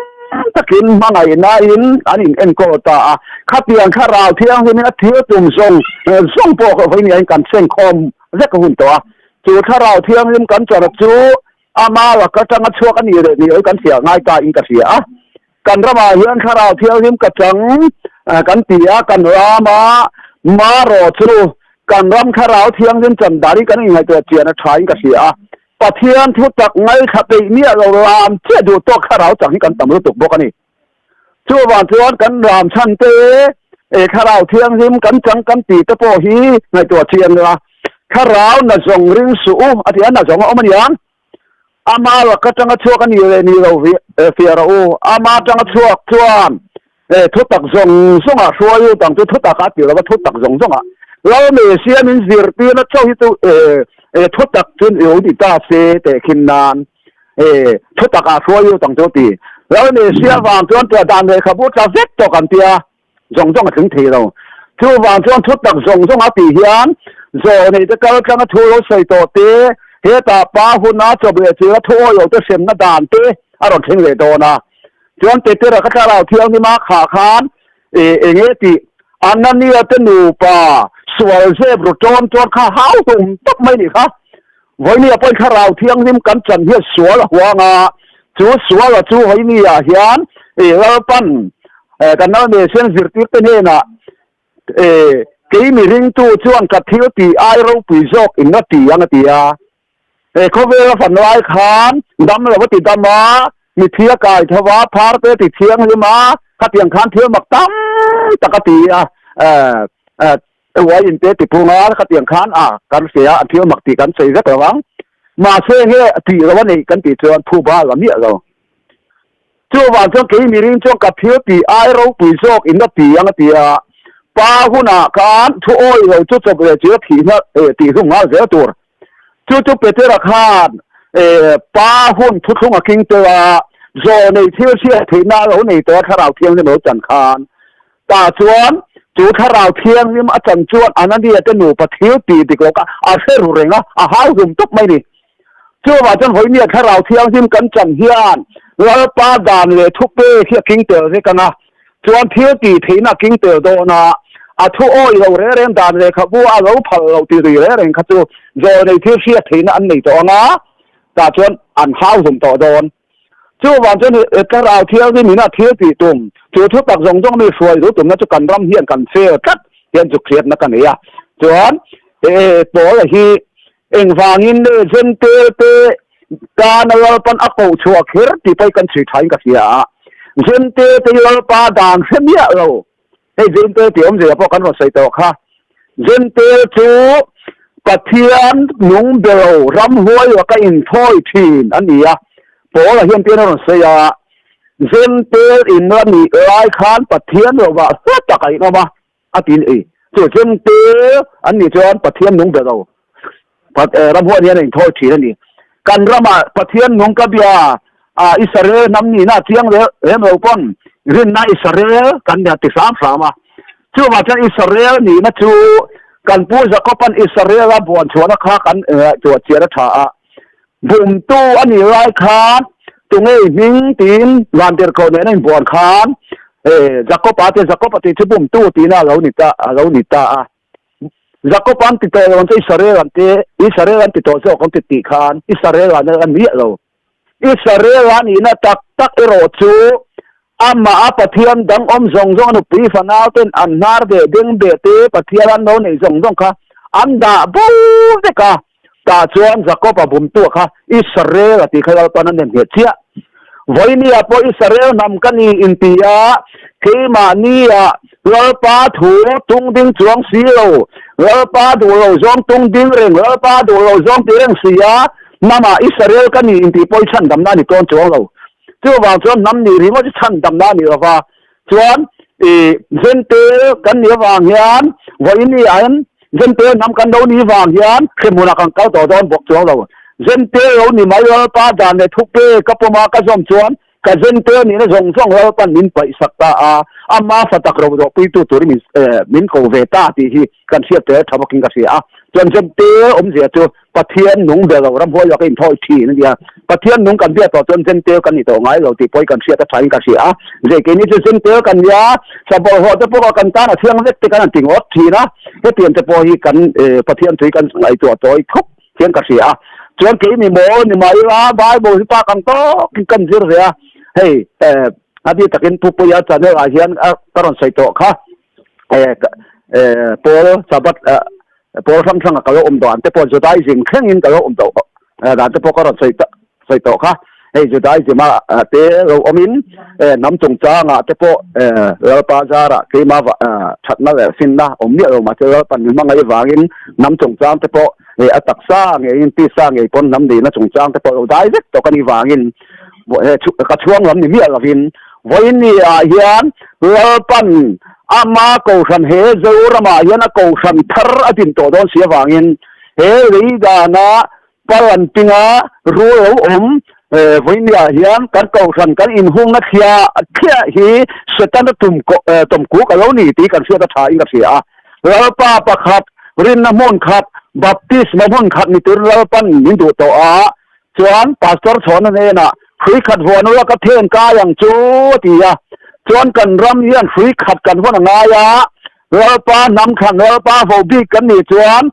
Speaker 2: takin hmangaihnain an in enkawl ta a, khatiang Thlarau Thianghlimin a thil tum zawng zawng pawh vawiin kan sengkhawm vek a hun tawh a, chu Thlarau Thianghlim kan chan chu ama laka tanga chhuak a nih leh nih loh kan hria ngai ta in ka hria a. Kan ramah hian Thlarau Thianghlim ka chang kan ti a, kan rama marawh chu kan ram Thlarau Thianghlim chan dan hi kan inngaihtuah chian a tha in ka hria a. Pathian thu tak ngaithla peih miah lo ram chiah duh tawk Thlarau chang hi kan tam lutuk bawk a ni. Chuvang chuan kan ram chhan te Thlarau Thianghlim kan chang kan tih te pawh hi ngaihtuah chian ila, Thlarau na zawng ring suh u a ti a, na zawng a awm a niang. Ama lak atanga chhuak a ni leh ni lo fiah rawh u. Ama atanga chhuak chuan thutak zawng zawngah hruai u dang chu thutak a ti lo va, thutak zawng zawngah Lal Messiah min zirtirna chauh hi chu thutak chu lo ni ta se tehkhin nan thutakah hruai u dang chu a ti. Lal Messiah vang chuan tia dan lehkhabu tla vek tawh kan tia. Zawng zawng a tling thei lo. Chuvang chuan thutak zawng zawng a tih hian zawh neite kal tlanga thu lo sawi tawh te, hetah pa huna chawp leh chila thu awi lo te hremna dan te a rawn thleng leh dawn a. Chuan Petera ka thlarau thianghlim a khah khan eng nge tih Anania te nupa sual zep ru tawn tawn kha hau tum tawp mai nih kha. Vawinia pawhin thlarau thianghlim kan chan hian sual a huang a, chu suala chu vawinia hian Lalpan kan Nalmesian zirtirte hnenah kei mi ringtu chuan ka thil tih ai ropui zawk in la ti ang a ti a. He khawvela fan lai khan dam lo a ti dam a, mithi a kai tho a, phar te a ti thianghlim a, khatiang khan thil mak tam tak a ti a. Uai in te ti phung a, khatiang khan a kan hria a, thil mak tih kan sawi vek lo ang. Mahse nge tih lo a neih kan tih chuan thu ba la miah lo. Chuvang chuan kei miring chuan ka thil tih ai ropui zawk in a ti ang a ti a, pa hunah khan thu awi lo chu chawp leh chu a thih hna tih hlum nghal zel tur. Chu chu Petera khan pa hun thuthlung a king tel a, zawh nei thil hriat theihna a lo nei tawh a Thlarau Thianghlim a lo chan khan. Tah chuan chu Thlarau Thianghlim a chan chuan Anania te nupa thil tih dik lo kha a hre ru reng a, a hau hlum tawp mai ni. Chuvah chuan vawinia Thlarau Thianghlim kan chan hian Lalpa dan leh thu pek hi a king tel vek ang a, chuan thil tih theihna a king tel dawn a, a thu awi lo reng reng dan lehkhabu a lo phal lo ti ri reng reng kha chu zawlnei thil hriat theihna an nei tawh ang a, tah chuan an hau hlum tawh dawn. Chuvang chuan he Thlarau Thianghlim in a thil tih tum, chu thu tak zawng zawng mi hruai duh tumna chu kan ram hian kan fail tlat hian chu hriatna ka nei a. Chuan he Paula hi engvangin nge Jentail te tana Lalpan a koh chhuah kher tih pawh hi kan chhui thain ka hria a. Jentail te hi Lalpa dan hre miah lo. Hei Jentail tih awmzia pawh kan rawn sawi tawh kha. Jentail chu Pathian nung be lo ramhuai laka inthawi thin a ni a, Paula hian pian a rawn sawi a, Jentail in la nih lai khan Pathian lovah hla tak a inawm a, a ti ni. Chu Jentail an nih chuan Pathian nung be lo ramhuai hian a inthawi thin a ni. Kan ramah Pathian nung ka bia a, Israel hnam nihna a chiang lem lo pawn rinna Israel kan ni a ti hram hram a. Chuvang chuan Israel nihna chu kan pu Jakob-a'n Israel-a buan chhuahna kha kan ngaihtuah chian a tha a. Bumtu a nih lai khan tunge i hming tiin vantirhkoh nena inbuan khan Jakob-a te Jakob-a tih chu bumtu tihna a lo ni ta a lo ni ta a. Jakob-a an ti tawh lo ang che Israel an ti Israel an ti tawh zawk ang ti tih khan Israel an a miah lo. Israel-a nihna tak tak erawh chu amah a Pathian dang awm zawng zawng a nupui fanau ten an hnar ve deng beh te Pathian an lo neih zawng zawng kha an dah bo vek a. Tah chuan Jakob-a bumtu kha Israel-a tih kha Lalpan a nem nghet chiah. Vawinia pawh Israel hnam ka ni inti a, keimahnia Lalpa thu tung ding chuang si lo, Lalpa duh lo zawng tung ding reng, Lalpa duh lo zawng ti reng si a, Hnamah Israel ka ni intih pawh hi chhandamna a ni tawn chuang lo. Chuvang chuan hnam nih ringawt hi chhandamna a ni lo va. Chuan i Jentail kan nih avang hian vawiin hian Jentail hnam kan lo nih vang hian hremhmunah kan kal tawh dawn bawk chuang lo. Jentail lo ni mai Lalpa dan leh thupe ka pawm a ka zawm chuan. Ka Jentail nihna zawng zawng Lalpan min paihsak ta a, ama fa tak ro dawhpuitu turin min min ko ve ta tih hi kan hriat tel tha bawkin ka hria a. Chuan Jentail awmzia chu Pathian nung be lo ramhuai laka inthawi thin a nia. Pathian nung kan biak tawh chuan Jentail kan ni tawh ngai lo tih pawh hi kan hriat a thain ka hria a. Zei keini chu Jentail kan nia, sabawlhawh te pawh kan tan a thiang vek te kan han ti ngawt thin a. Hetiang te pawh hi kan Pathian tui kan ngaihtuah tawi khawp hian ka hria a. Chuan kei mi maw ni mah ila Bible hi pa kang tawkin kan zir ve a. Hei a bik takin Pu Puia channel ah hian ka rawn sawi tawh kha. Paul Sabbath Paul hrang hranga ka lo awm dan te pawh Judaism thlengin ka lo awm tawh dan te pawh ka rawn sawi sawi tawh kha. Hei Judaism a te lo awmin hnam chungchangah te pawh Lalpa zarah keima thatna leh finna awm miah lo mahse Lalpan min hmangaih avangin hnam chungchang te pawh a taksa ngeiin tisa ngei pawn hnam nihna chungchang te pawh lo dai vek tawh ka nih vangin ka chhuang lam ni miah lovin vawiin ni ah hian Lalpan ama kohhran he Zoramah hian a kohhran thar a din tawh dawn si avangin he lei dana Palan pinga rul lo awm vawinia hian kan kohhran kan inhungna thliah thliah hi Setana tum tawmkuk a lo ni tih kan hriat a tha in ka hria a. Lalpa pakhat, rinna hmun khat, baptisma hmun khat ni turin Lalpan min duh tawh a, chuan Pastor Chhawna hnenah hrui khat vuan ula ka then kai ang chu a ti a. Chuan kan ram hian hrui khat kan vawn a ngai a, Lalpa hnam thlan Lalpa vo bik kan nih chuan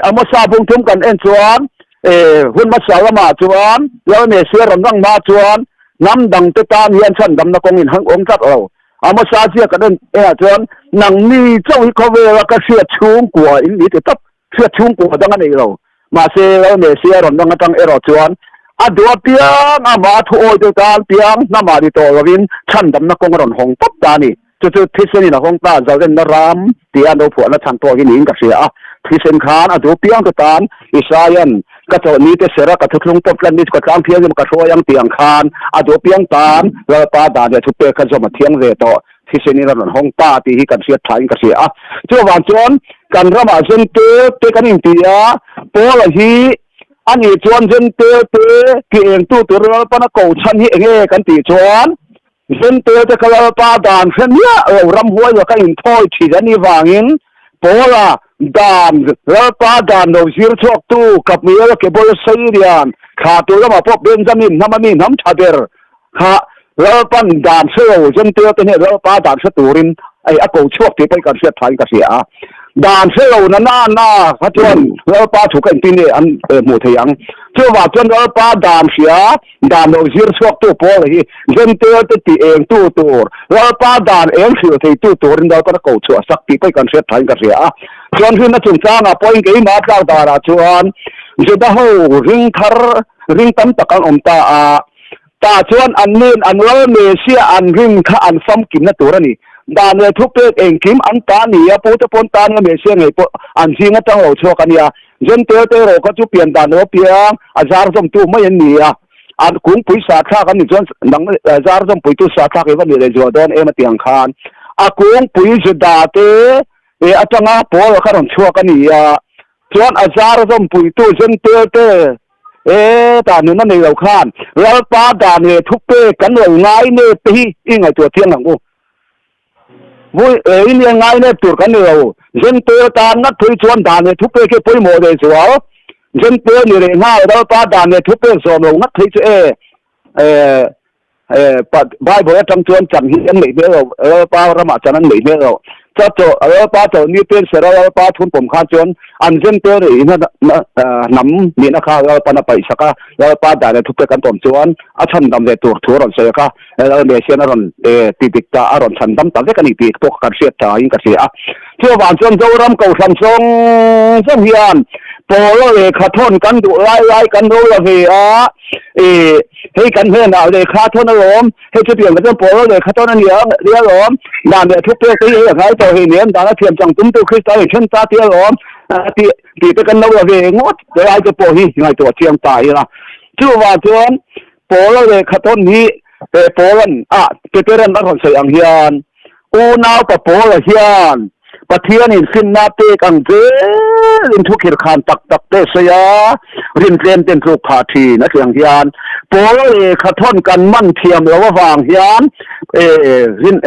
Speaker 2: Amosa bungthum kan en chuan hun hmasa lamah chuan Lalmesia rawn rang hma chuan hnam dangte tan hian chhandamna kawngin hang awm tlat lo. Amosa ziak kan en enah chuan nangni chauh hi khawvela ka hriat chhungkua in ni ti tawp, hriat chhungkua dang a nei lo. Mahse Lalmesia rawn rang atang erawh chuan a duh apiang amah thu awi deuh tan piang hnamah ni tawh lovin chhandamna kawng a rawn hawng tawp ta a ni. Chu chu thisen in a hawng ta, Zalrenna ram tia an lo phuahna chhan pawh hi niin ka hria a. Thisen khan a duh piang te tan Isaia'n ka chawh ni te sera ka thuthlung pawp tlat ni chu ka tlang phian emaw ka hruai ang tih ang khan a duh piang tan Lalpa dan leh thupek kha zawm a thiang ve tawh. Thisen in a rawn hawng ta tih hi kan hriat tha in ka hria a. Chuvang chuan kan ramah Zentel te kan inti a, Paula hi ani chuan Zentel te ti engtu tur Lalpan a ko chhan hi enge kan tih chuan Zentel te kha Lalpa dan hre miah lo ramhuai laka inthawi thin a nih vangin Paula dan Lalpa dan lo zir chhuaktu Kapmiel Kebol Seirian thla tur lamah pawh Benjamin hnam a mi hnam tha ber kha Lalpan dan hre lo Zentel te hnen Lalpa dan hre turin ei a ko chhuak tih pawhin kan hriat thain ka hria a. Dan hre lo na na na kha chuan Lalpa thu ka inti nge an hmuh thei ang. Chuvang chuan Lalpa dan hria Dan lo zir chhuaktu pawl hi Jentail te tih eng tu tur, Lalpa dan eng hrilh thei tu turin Lalpan a ko chhuah sak tih pawh kan hriat thain ka hria a. Chuan rinna chungchangah pawhin keimah tlak danah chuan Juda ho ring thar, ring tam tak an awm ta a. Tah chuan an nin an Lal Messiah an rin kha an famkimna tur a ni. Dan leh thupek engkim an ta ni a, pute pawn ta nia Messiah ngei pawh an zing atang lo chhuak a nia. Jentail te erawh kha chu pian dan lo piang a zar zawmtu mai an ni a, an kungpui sahthlak an nih chuan nang zar zawmpuitu sahthlak i va nih leh zual dawn em a ti ang khan a kungpui Juda te atanga Paul kha rawn chhuak a ni a, chuan a zar zawmpuitu Jentail te e ta nun a nei lo khan Lalpa dan leh thupek kan lo ngai nep te hi i ngaihtuah chiang ang u. Vui in hian ngai nep tur kan ni lo. Zentel tan ngat thui chuan dan leh thupek hi pawimawh leh zual. Zentel ni reh nghal Lalpa dan leh thupek zawm lo ngat thei chu e e Bible atang chuan chan hi an neih hmel lo. Lalpa ramah chan an neih hmel lo. Cha chaw Lalpa chaw ni pen sera Lalpa thun pawm khan chuan an zentel rih na hnam nihna kha Lalpan a paih sak a. Lalpa dan leh thupek an pawm chuan a chhandam ve tur thu a rawn sawi a kha. Lalme hian a rawn ti dik ta, a rawn chhan dam ta vek a ni tih pawh kan hriat ta in ka hria a. Chuvang chuan Zoram Kohhran zawng zawng hian Pawla lehkha thawn kan duh lai lai kan lo la ve a, ih hei kan hnenah lehkha thawn alawm, hei chutiang tak chuan Pawla lehkha thawn a nia nia alawm, dan leh thupek te hi hei a ngai tawh hei nen, dan a thiam chang tumtu Krista in then ta tia alawm tih tih te kan lo la ve ngawt lai te pawh hi ngaihtuah chiang ta ila. Chuvang chuan Paula lehkha tawn hi he Paula'n a Peteran a rawn sawi ang hian unaupa Paula hian Pathianin finna pek ang zelin thu khirkhan tak tak te sawi a, rintlem ten tluk phah thin a tih ang hian Paul lehkha thawn kan man thiam lo avang hian rin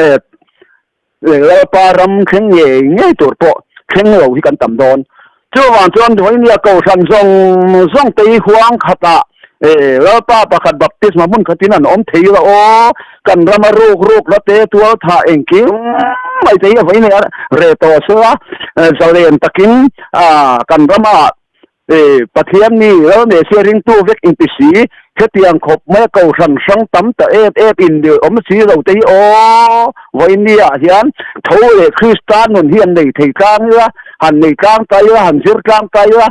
Speaker 2: Lalpa ram thleng ngei ngei tur pawh thleng lo hi kan tam dawn. Chuvang chuan Vawinia Kohhran zawng zawng te hi huang khatah Lalpa pakhat baptisma hmun khatin an awm thei la aw, kan rama ruk ruk la te tual thah engkim mai te hi a vawiin a reh tawh se la, zalen takin kan rama Pathian mi Lal Messiah ringtu vek inti si, hetiang khawp mai a Kohhran hrang tam ta em em inmil awm si lo te hi aw, vawinia hian tho leh Krista nun hi an nei thei tlang ila, han nei tlang ta ila, han zir tlang ta ila,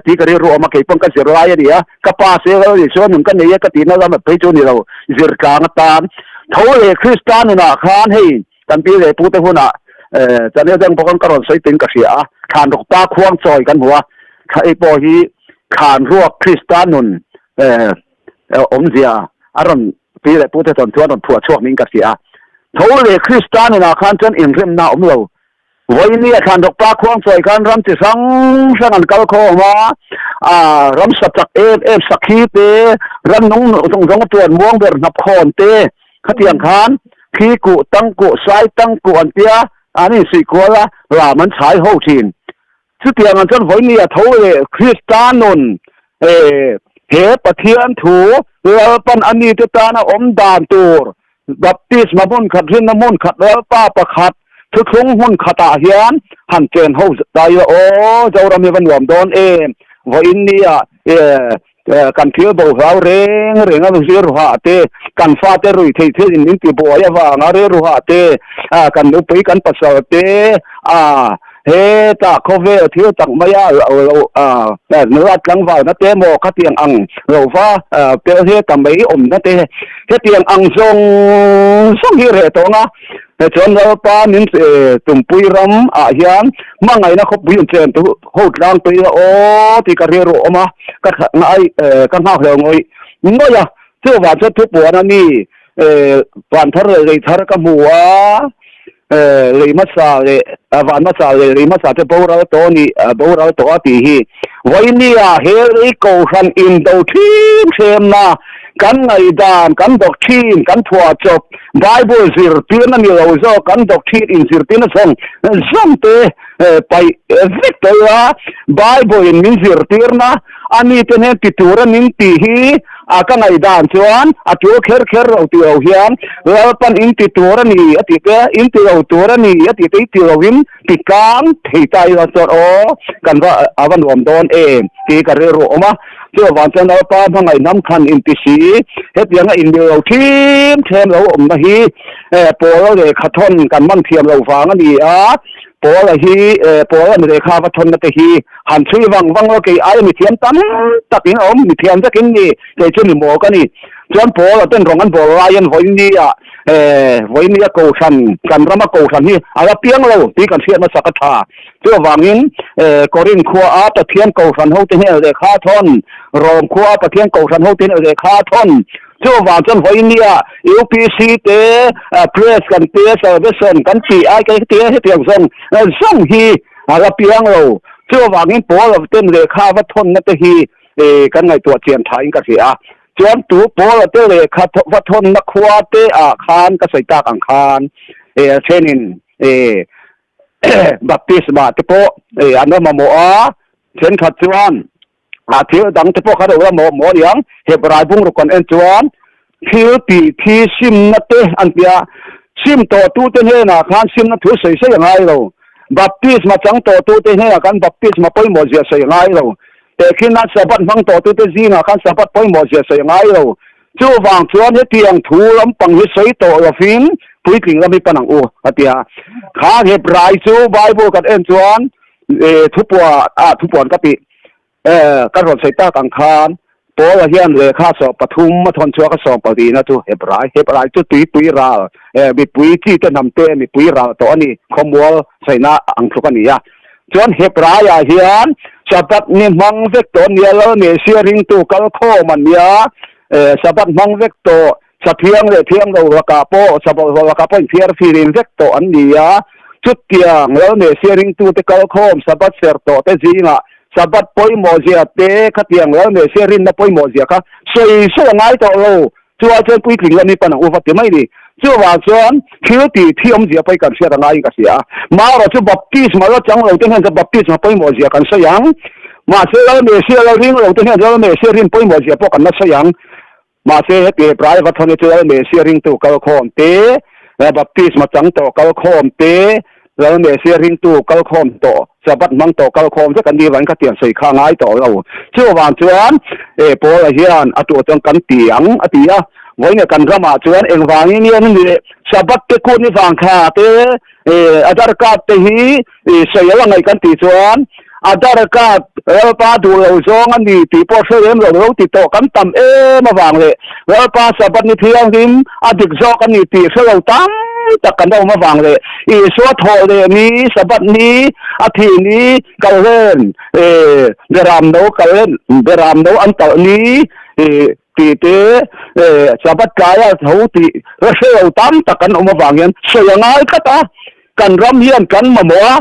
Speaker 2: tih ka rilru awm a, kei pawn ka zir lai a ni a, ka pa se Lal Isua nun ka nei a ka tihna lam phei chu a ni lo, zir tlang atan tho leh Krista nunah khan hei Kan pi leh pute hunah channel dang bawk ka rawn sawi tuin ka hria a, thlan ruk pa khuang chawi kan hmu a, thla ei pawh hi thlan ruak Krista nun awmzia a rawn pi leh pute chuan chuan rawn phuah chhuak niin ka hria a. Tho leh Krista nunah khan chuan inremna a awm lo. Vawiini a thlan ruk pa khuang chawi khan ram chi hrang hrang an kal khawm a, ram sa chak em em sakhi te, ram nung zawng zawng a tuan muang ber hnapkhawn te, Khatiang khan thi kuh, tang kuh, sai tang kuh an tia an insuih kual a, ram an chhai ho thin. Chutiang an chuan vawiin a tho leh Krista nun he Pathian thu Lalpan a mite tana awm dan tur baptisma hmun khat rinna hmun khat Lalpa pakhat thuthlung hmun khatah hian han chen ho ta ila aw Zoram hi va nuam dawn em vawiin nia Kan thil bo hlau reng reng a rilruhah te, kan fate rui theih thil in min ti buai avanga rilruhah te, kan nupui kan pasal te, hetah khawvel thil tak maia lo nula tlangvalna te maw khatiang ang lo va pel he ta mai awmna te hetiang ang zawng zawng hi reh tawng a. Chuan Lalpa min tumpui ram ah hian hmangaihna khawpui in chen tu ho tlang tui a aw tih ka rilru awm a, ka ngai ka nghak hleuh ngawih ngawih a, chuvang chuan thupuan a mi van thar leh lei thar ka hmu a, lei hmasa leh van hmasa leh lei hmasa te boral tawh a nih boral tawh a tih hi Vawinia he lei kohhran indo thin hremna kan ngaihdan kan dawk thin kan phuah chawp Bible zirtirna ni lo zawk kan dawk thin inzirtirna zawng zawng te paih vek tawh ila Bible in min zirtirna a mite hnen ti tura min tih hi a ka ngaihdan chuan a tul kher kher lo tih lo hian Lalpan in ti tur a ni a tih te in ti lo tur a ni a tih te i ti lovin Ti tlang thei ta ila chuan aw kan va a va nuam dawn em tih ka rilru awm a, chuvang chuan Lalpa hmangaih hnam khan inti si, hetianga inmil lo thim them lo awmna hi Paula lehkha thawn kan man thiam lo vang a ni a, Paula hi Paula lehkha va thawnna te hi han chhui vang vang lo kei aia mithiam tam tak in a awm, mithiam vek in ni, kei chu ni maw ka ni. Chuan Paula ten rawng an bawl laiin vawiin ni ah Vawinia Kohhran, kan rama Kohhran hi a la piang lo tih kan hriat hmasak a tha. Chuvangin Korinth khuaa Pathian Kohhran hote hnenah lehkha a thawn, Rom khuaa Pathian Kohhran hote hnenah lehkha a thawn. Chuvang chuan vawinia UPC te, Press kan te, Salvation kan tih ai ka tia hetiang zawng zawng hi a la piang lo. Chuvangin Paul ten lehkha va thawnna te hi kan ngaihtuah chian thain ka hria a. Chuan tu Paula te lehkha va thawnna khua te ah khan ka sawi tak ang khan a thenin baptisma te pawh an la mamawh a, thenkhat chuan a thil dang te pawh kha lo la mamawh aniang, Hebrai bungruk kan en chuan thil tih thi simna te an ti a, sim tawh tu te hnenah khan simna thu sawi sawi a ngai lo, baptisma chang tawh tu te hnenah khan baptisma pawimawh zia sawi a ngai lo, Tehkhinna Sabbath hmang tawhtute zingah khan Sabbath pawimawh zia sawi a ngai lo. Chuvang chuan hetiang thu lampang hi sawi tawh lovin puitling lam hi pan ang u, a ti a. Kha Hebrai chu Bible kan en chuan thupua ah thupuan ka tih kan rawn sawi tak ang khan Paula hian lehkha sawm pathum a thawn chhuak a sawm palina chu Hebrai, Hebrai chu tuipui ral, mipui chi te hnam te mipui ral tawh a ni, khawmual saihna ang tluk a ni a. Chuan Hebraiah hian Sabbath ni hmang vek tawh ania, Lal Messiah ringtu kal khawm ania, Sabbath hmang vek tawh, sa thiang leh thiang lo lakah pawh, sa bawlhhlawh lakah pawh inthiar firin vek tawh an ni a. Chutiang Lal Messia ringtute kalkhawm Sabbath ser tawhte zingah Sabbath pawimawhzia te khatiang Lal Messia rinna pawimawhzia kha sawi sawi a ngai tawh lo. Chuai chuan puitling lam hi pan ang u va ti mai ni. Chuvang chuan thil tih thi awmzia pawh hi kan hriat a ngaiin ka hria a. Marawh chu baptisma la chang lo te hian chuan baptisma pawimawhzia kan sawi ang. Mahse Lal Messia la ring lo te hian Lal Messia rin pawimawhzia pawh kan la sawi ang. Mahse heti private ho ni chu Lal Messia ringtu kalkhawm te, baptisma chang tawh kalkhawm te, Lal Messia ringtu kalkhawm tawh, Sabbath hmang tawh kalkhawm vek an nih vangin khatiang sawi kha a ngai tawh lo. Chuvang chuan e Paula hian a tuah chuan kan ti ang a ti a, vawiin kan ramah chuan engvangin nge an nih Sabbath te kut ni vang kha te e Aadhaar card te hi e sawi a la ngaih kan tih chuan Aadhaar card Lalpa duh lo zawng a ni tih pawh hre lem lo lo ti tawh kan tam em avang leh Lalpa Sabbath ni thianghlim a dik zawk a ni tih hre lo tam tak kan awm avang leh Isua thawh leh ni Sabbath ni a thih ni kalhlen e beram no kalhlen beram no an talh ni e tih te e Sabbath tlaia tho tih hre lo tam tak kan awm avang hian sawi a ngai tlat a. Kan ram hian kan mamawh a,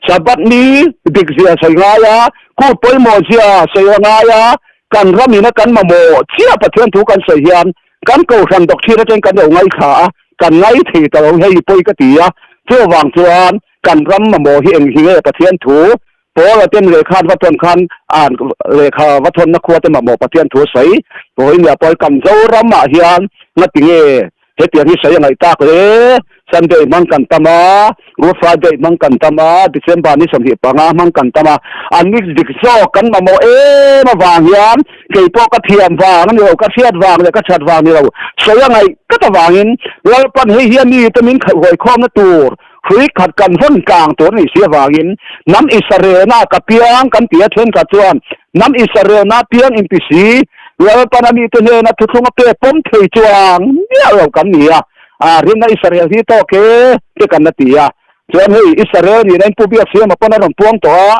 Speaker 2: Sabbath ni dik zia sawi ngai a, kut pawimawh zia sawi a ngai a, kan ram ina kan mamawh chiah Pathian thu kan sawi hian kan kohhran doctrine atangin kan lo ngaithla a, kan ngai thei ta lo hei pawi ka ti a, chuvang chuan kan ram mamawh hi eng hi nge Pathian thu Paula ten lehkha an va thawn khan an lehkha va thawnna khua te mamawh Pathian thu a sawi Pawinia pawl kan Zoramah hian ngatinge Hetiang hi sawi a ngaih tak le. Sunday hmang kan tam a, Good Friday hmang kan tam a, December ni 25 hmang kan tam a. An mix dik zawk kan mamawh em avang hian kei pawh ka thiam vang a ni lo, ka hriat vang leh ka that vang ni lo. Sawi a ngaih tlat avangin Lalpan hei hian mi te min khaihhuai khawmna tur hrui khat kan vawn tlang tur a nih si avangin hnam Israelna ka piang kan ti a thenkhat chuan hnam Israelna piang inti si Lalpan a mite hnena thuthlung a pek pawm thei chuang miah lo kan ni a, a rinna Israel hi tawk e te kan la ti a. Chuan hei Israel nihna in Pu Biaksiama pawn a rawn puang tawh a,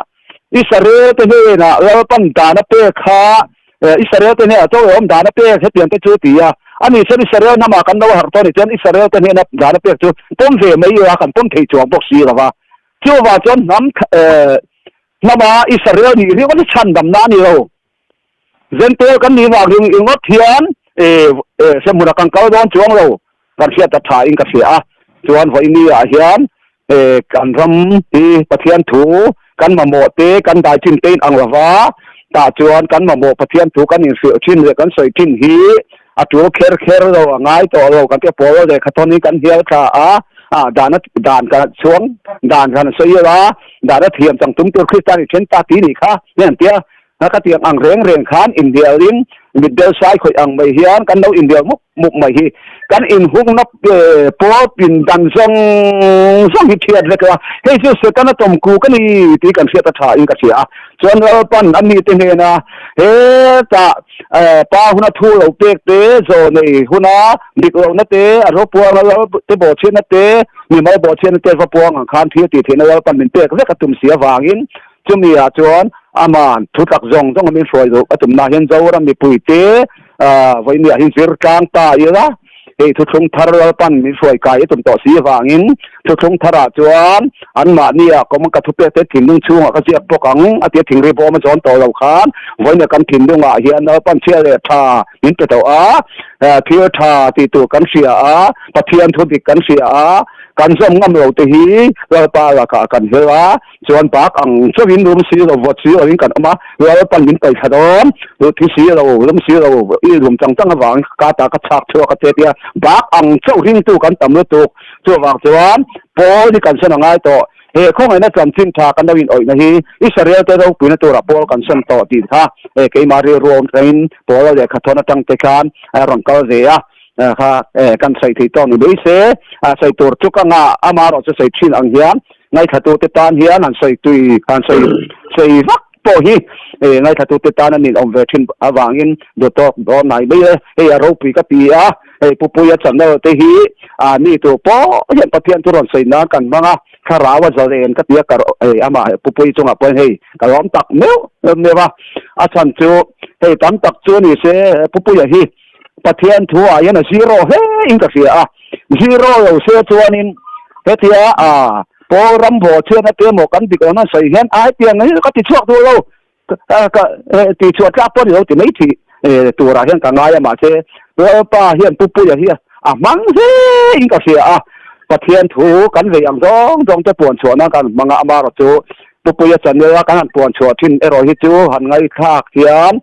Speaker 2: Israel te hnenah Lalpan dan a pek kha, Israel te hnenah chaw awm dan a pek hetiang te chu ti a, ani chuan Israel hnamah kan lo harh tawh a nih chuan Israel te hnena dan a pek chu pawm ve mai ila kan pawm thei chuang bawk si lo va. Chuvang chuan hnam hnama Israel nih ringawt hi chhandamna a ni lo. Zentel kan nih vang ringawt hian hremhmunah kan kal dawn chuang lo kan hriat a tha in ka hria a, chuan vawiini ah hian kan ram hi Pathian thu kan mamawh te kan dai thin te in ang lova tah chuan kan mamawh Pathian thu kan inhrilh thin leh kan sawi thin hi a tul kher kher lo a ngai tawh lo kan tia pawl lehkha thawn in kan hial tha a dan dan kan chhuang dan kan sawi ila dan a thiam chang tum tur Kristian i then ta ti nih kha hei an tia. A ka tiang ang reng reng khan inbialin mitdel sai khawih ang mai hian kan lo inbial mup mup mai hi. Kan inhungna pawl pindan zawng zawng hi thiat vek a, hei chu Setana tawmku ka ni tih kan hriat a tha in ka hria a. Chuan Lalpan a mite hnena hetah pa huna thu lo pek te, zaw nei huna dik lohna te, a ropuanga lal te bawhchhiatna te, mimal bawhchhiatna te va puang ang khan thil tih theihna Lalpan min pek vek a tum si avangin Chumi ah chuan aman thu tak zawng zawng a min hruai duh a tumna hian Zoram mipuite vawiin ah hian zir tlang ta ila hei thuthlung thar Lalpan min hruai kai a tum tawh si avangin thuthlung thar ah chuan anmahni ah kawm ka thupek te thinlung chhungah ka ziak bawk ang a tia thingri bawm a zawn tawh lo khan vawiin ah kan thinlung ah hian Lalpan chhia leh tha min pe tawh a thil tha tih tur kan hria a Pathian thu dik kan hria a kan zawm ngam lo te hi Lalpa lakah kan hel a. Chuan bak ang chauhin rum si lo, vawt si loin kan awm a, Lalpan min paih thla dawn, thi si lo, rum si lo, i rum chang chang avangin ka ta ka chhak chhuak a che tia bak ang chauh ringtu kan tam lutuk. Chuvang chuan Paul hi kan sawn a ngai tawh, he khawngaihna chanchin tha kan lo in awihna hi Israel te ropuina turah Paul kan sawn tawh tih kha keimah rilru awm tangin Paula lehkha thawn atang te khan a rawn kal ve a. Kha kan sawi thei tawk ni mai se, sawi tur chu ka ngah amaherawh chu sawi thin ang hian ngaithlatute tan hian han sawi tui han sawi sawi vak pawh hi ngaithlatute tan an inawm ve thin avangin duhtawk dawn nai mai e. Hei a ropui ka ti a, hei Pupuia channel te hi mi tur pawh hian Pathian thu rawn sawi nan kan hmang a, thlarau a zalen ka ti a, ka hei amah Pupuii chungah pawhin hei ka lawm tak meuh meuh a, a chhan chu hei tam tak chu ni se Pupuia hi Pathian thu ah hian a zero hle in ka hria a, zero lo se chuanin hetia a. Pawl ram vaw chhiatna te emaw kan dik lohna sawi hian ai tiang hi ka ti chhuak duh lo ka ti chhuah tlak pawh ni lo ti mai thih turah hian ka ngai a mahse Lalpa hian Pu Puia hi a hmang hle in ka hria a Pathian thu kan vei ang zawng zawng te puan chhuah nan kan hmang a amarawh chu Pu Puia channel a kan han puan chhuah thin erawh hi chu han ngaihthlak hian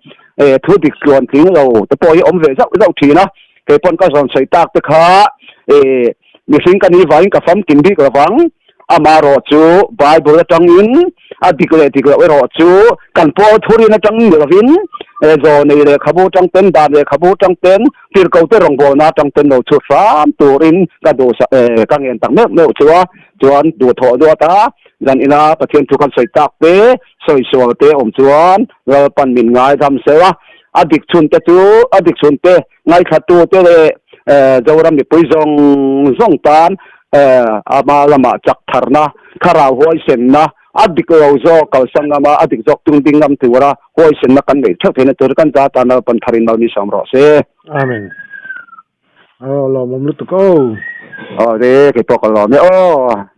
Speaker 2: thu dik tluan tling lo te pawh hi awm ve zauh zauh thin a kei pawn ka zawn sawi tak te kha Mihring ka nih vangin ka famkim bik lovang, amarawh chu Bible atangin a dik leh dik loh erawh chu kan pawl thurin atang ni lovin zawnei lehkhabu atang ten, dan lehkhabu atang ten, tirhkote rawngbawlna atang ten lo chhut hram turin ka duh ka ngen tak meuh meuh chu a, chuan duhthawh duat a, zan ina Pathian thu kan sawi tak te, sawi sual te awm chuan Lalpan min ngaidam seuh a, a dik chhun te chu a dik chhun te Ngaithlattu te leh Zoram mipui zawng zawng tan ama lamah chak tharna, thlarau huaisenna, a dik lo zawk kalsan ngama a dik zawk tung ding ngam tura huaisenna kan neih theuh theihna tur kan za tan Lalpan tharin mal mi sawm rawh se.
Speaker 1: Amen. Aw lawmawm lutuk aw.
Speaker 2: Aw le, kei pawh ka lawm e aw.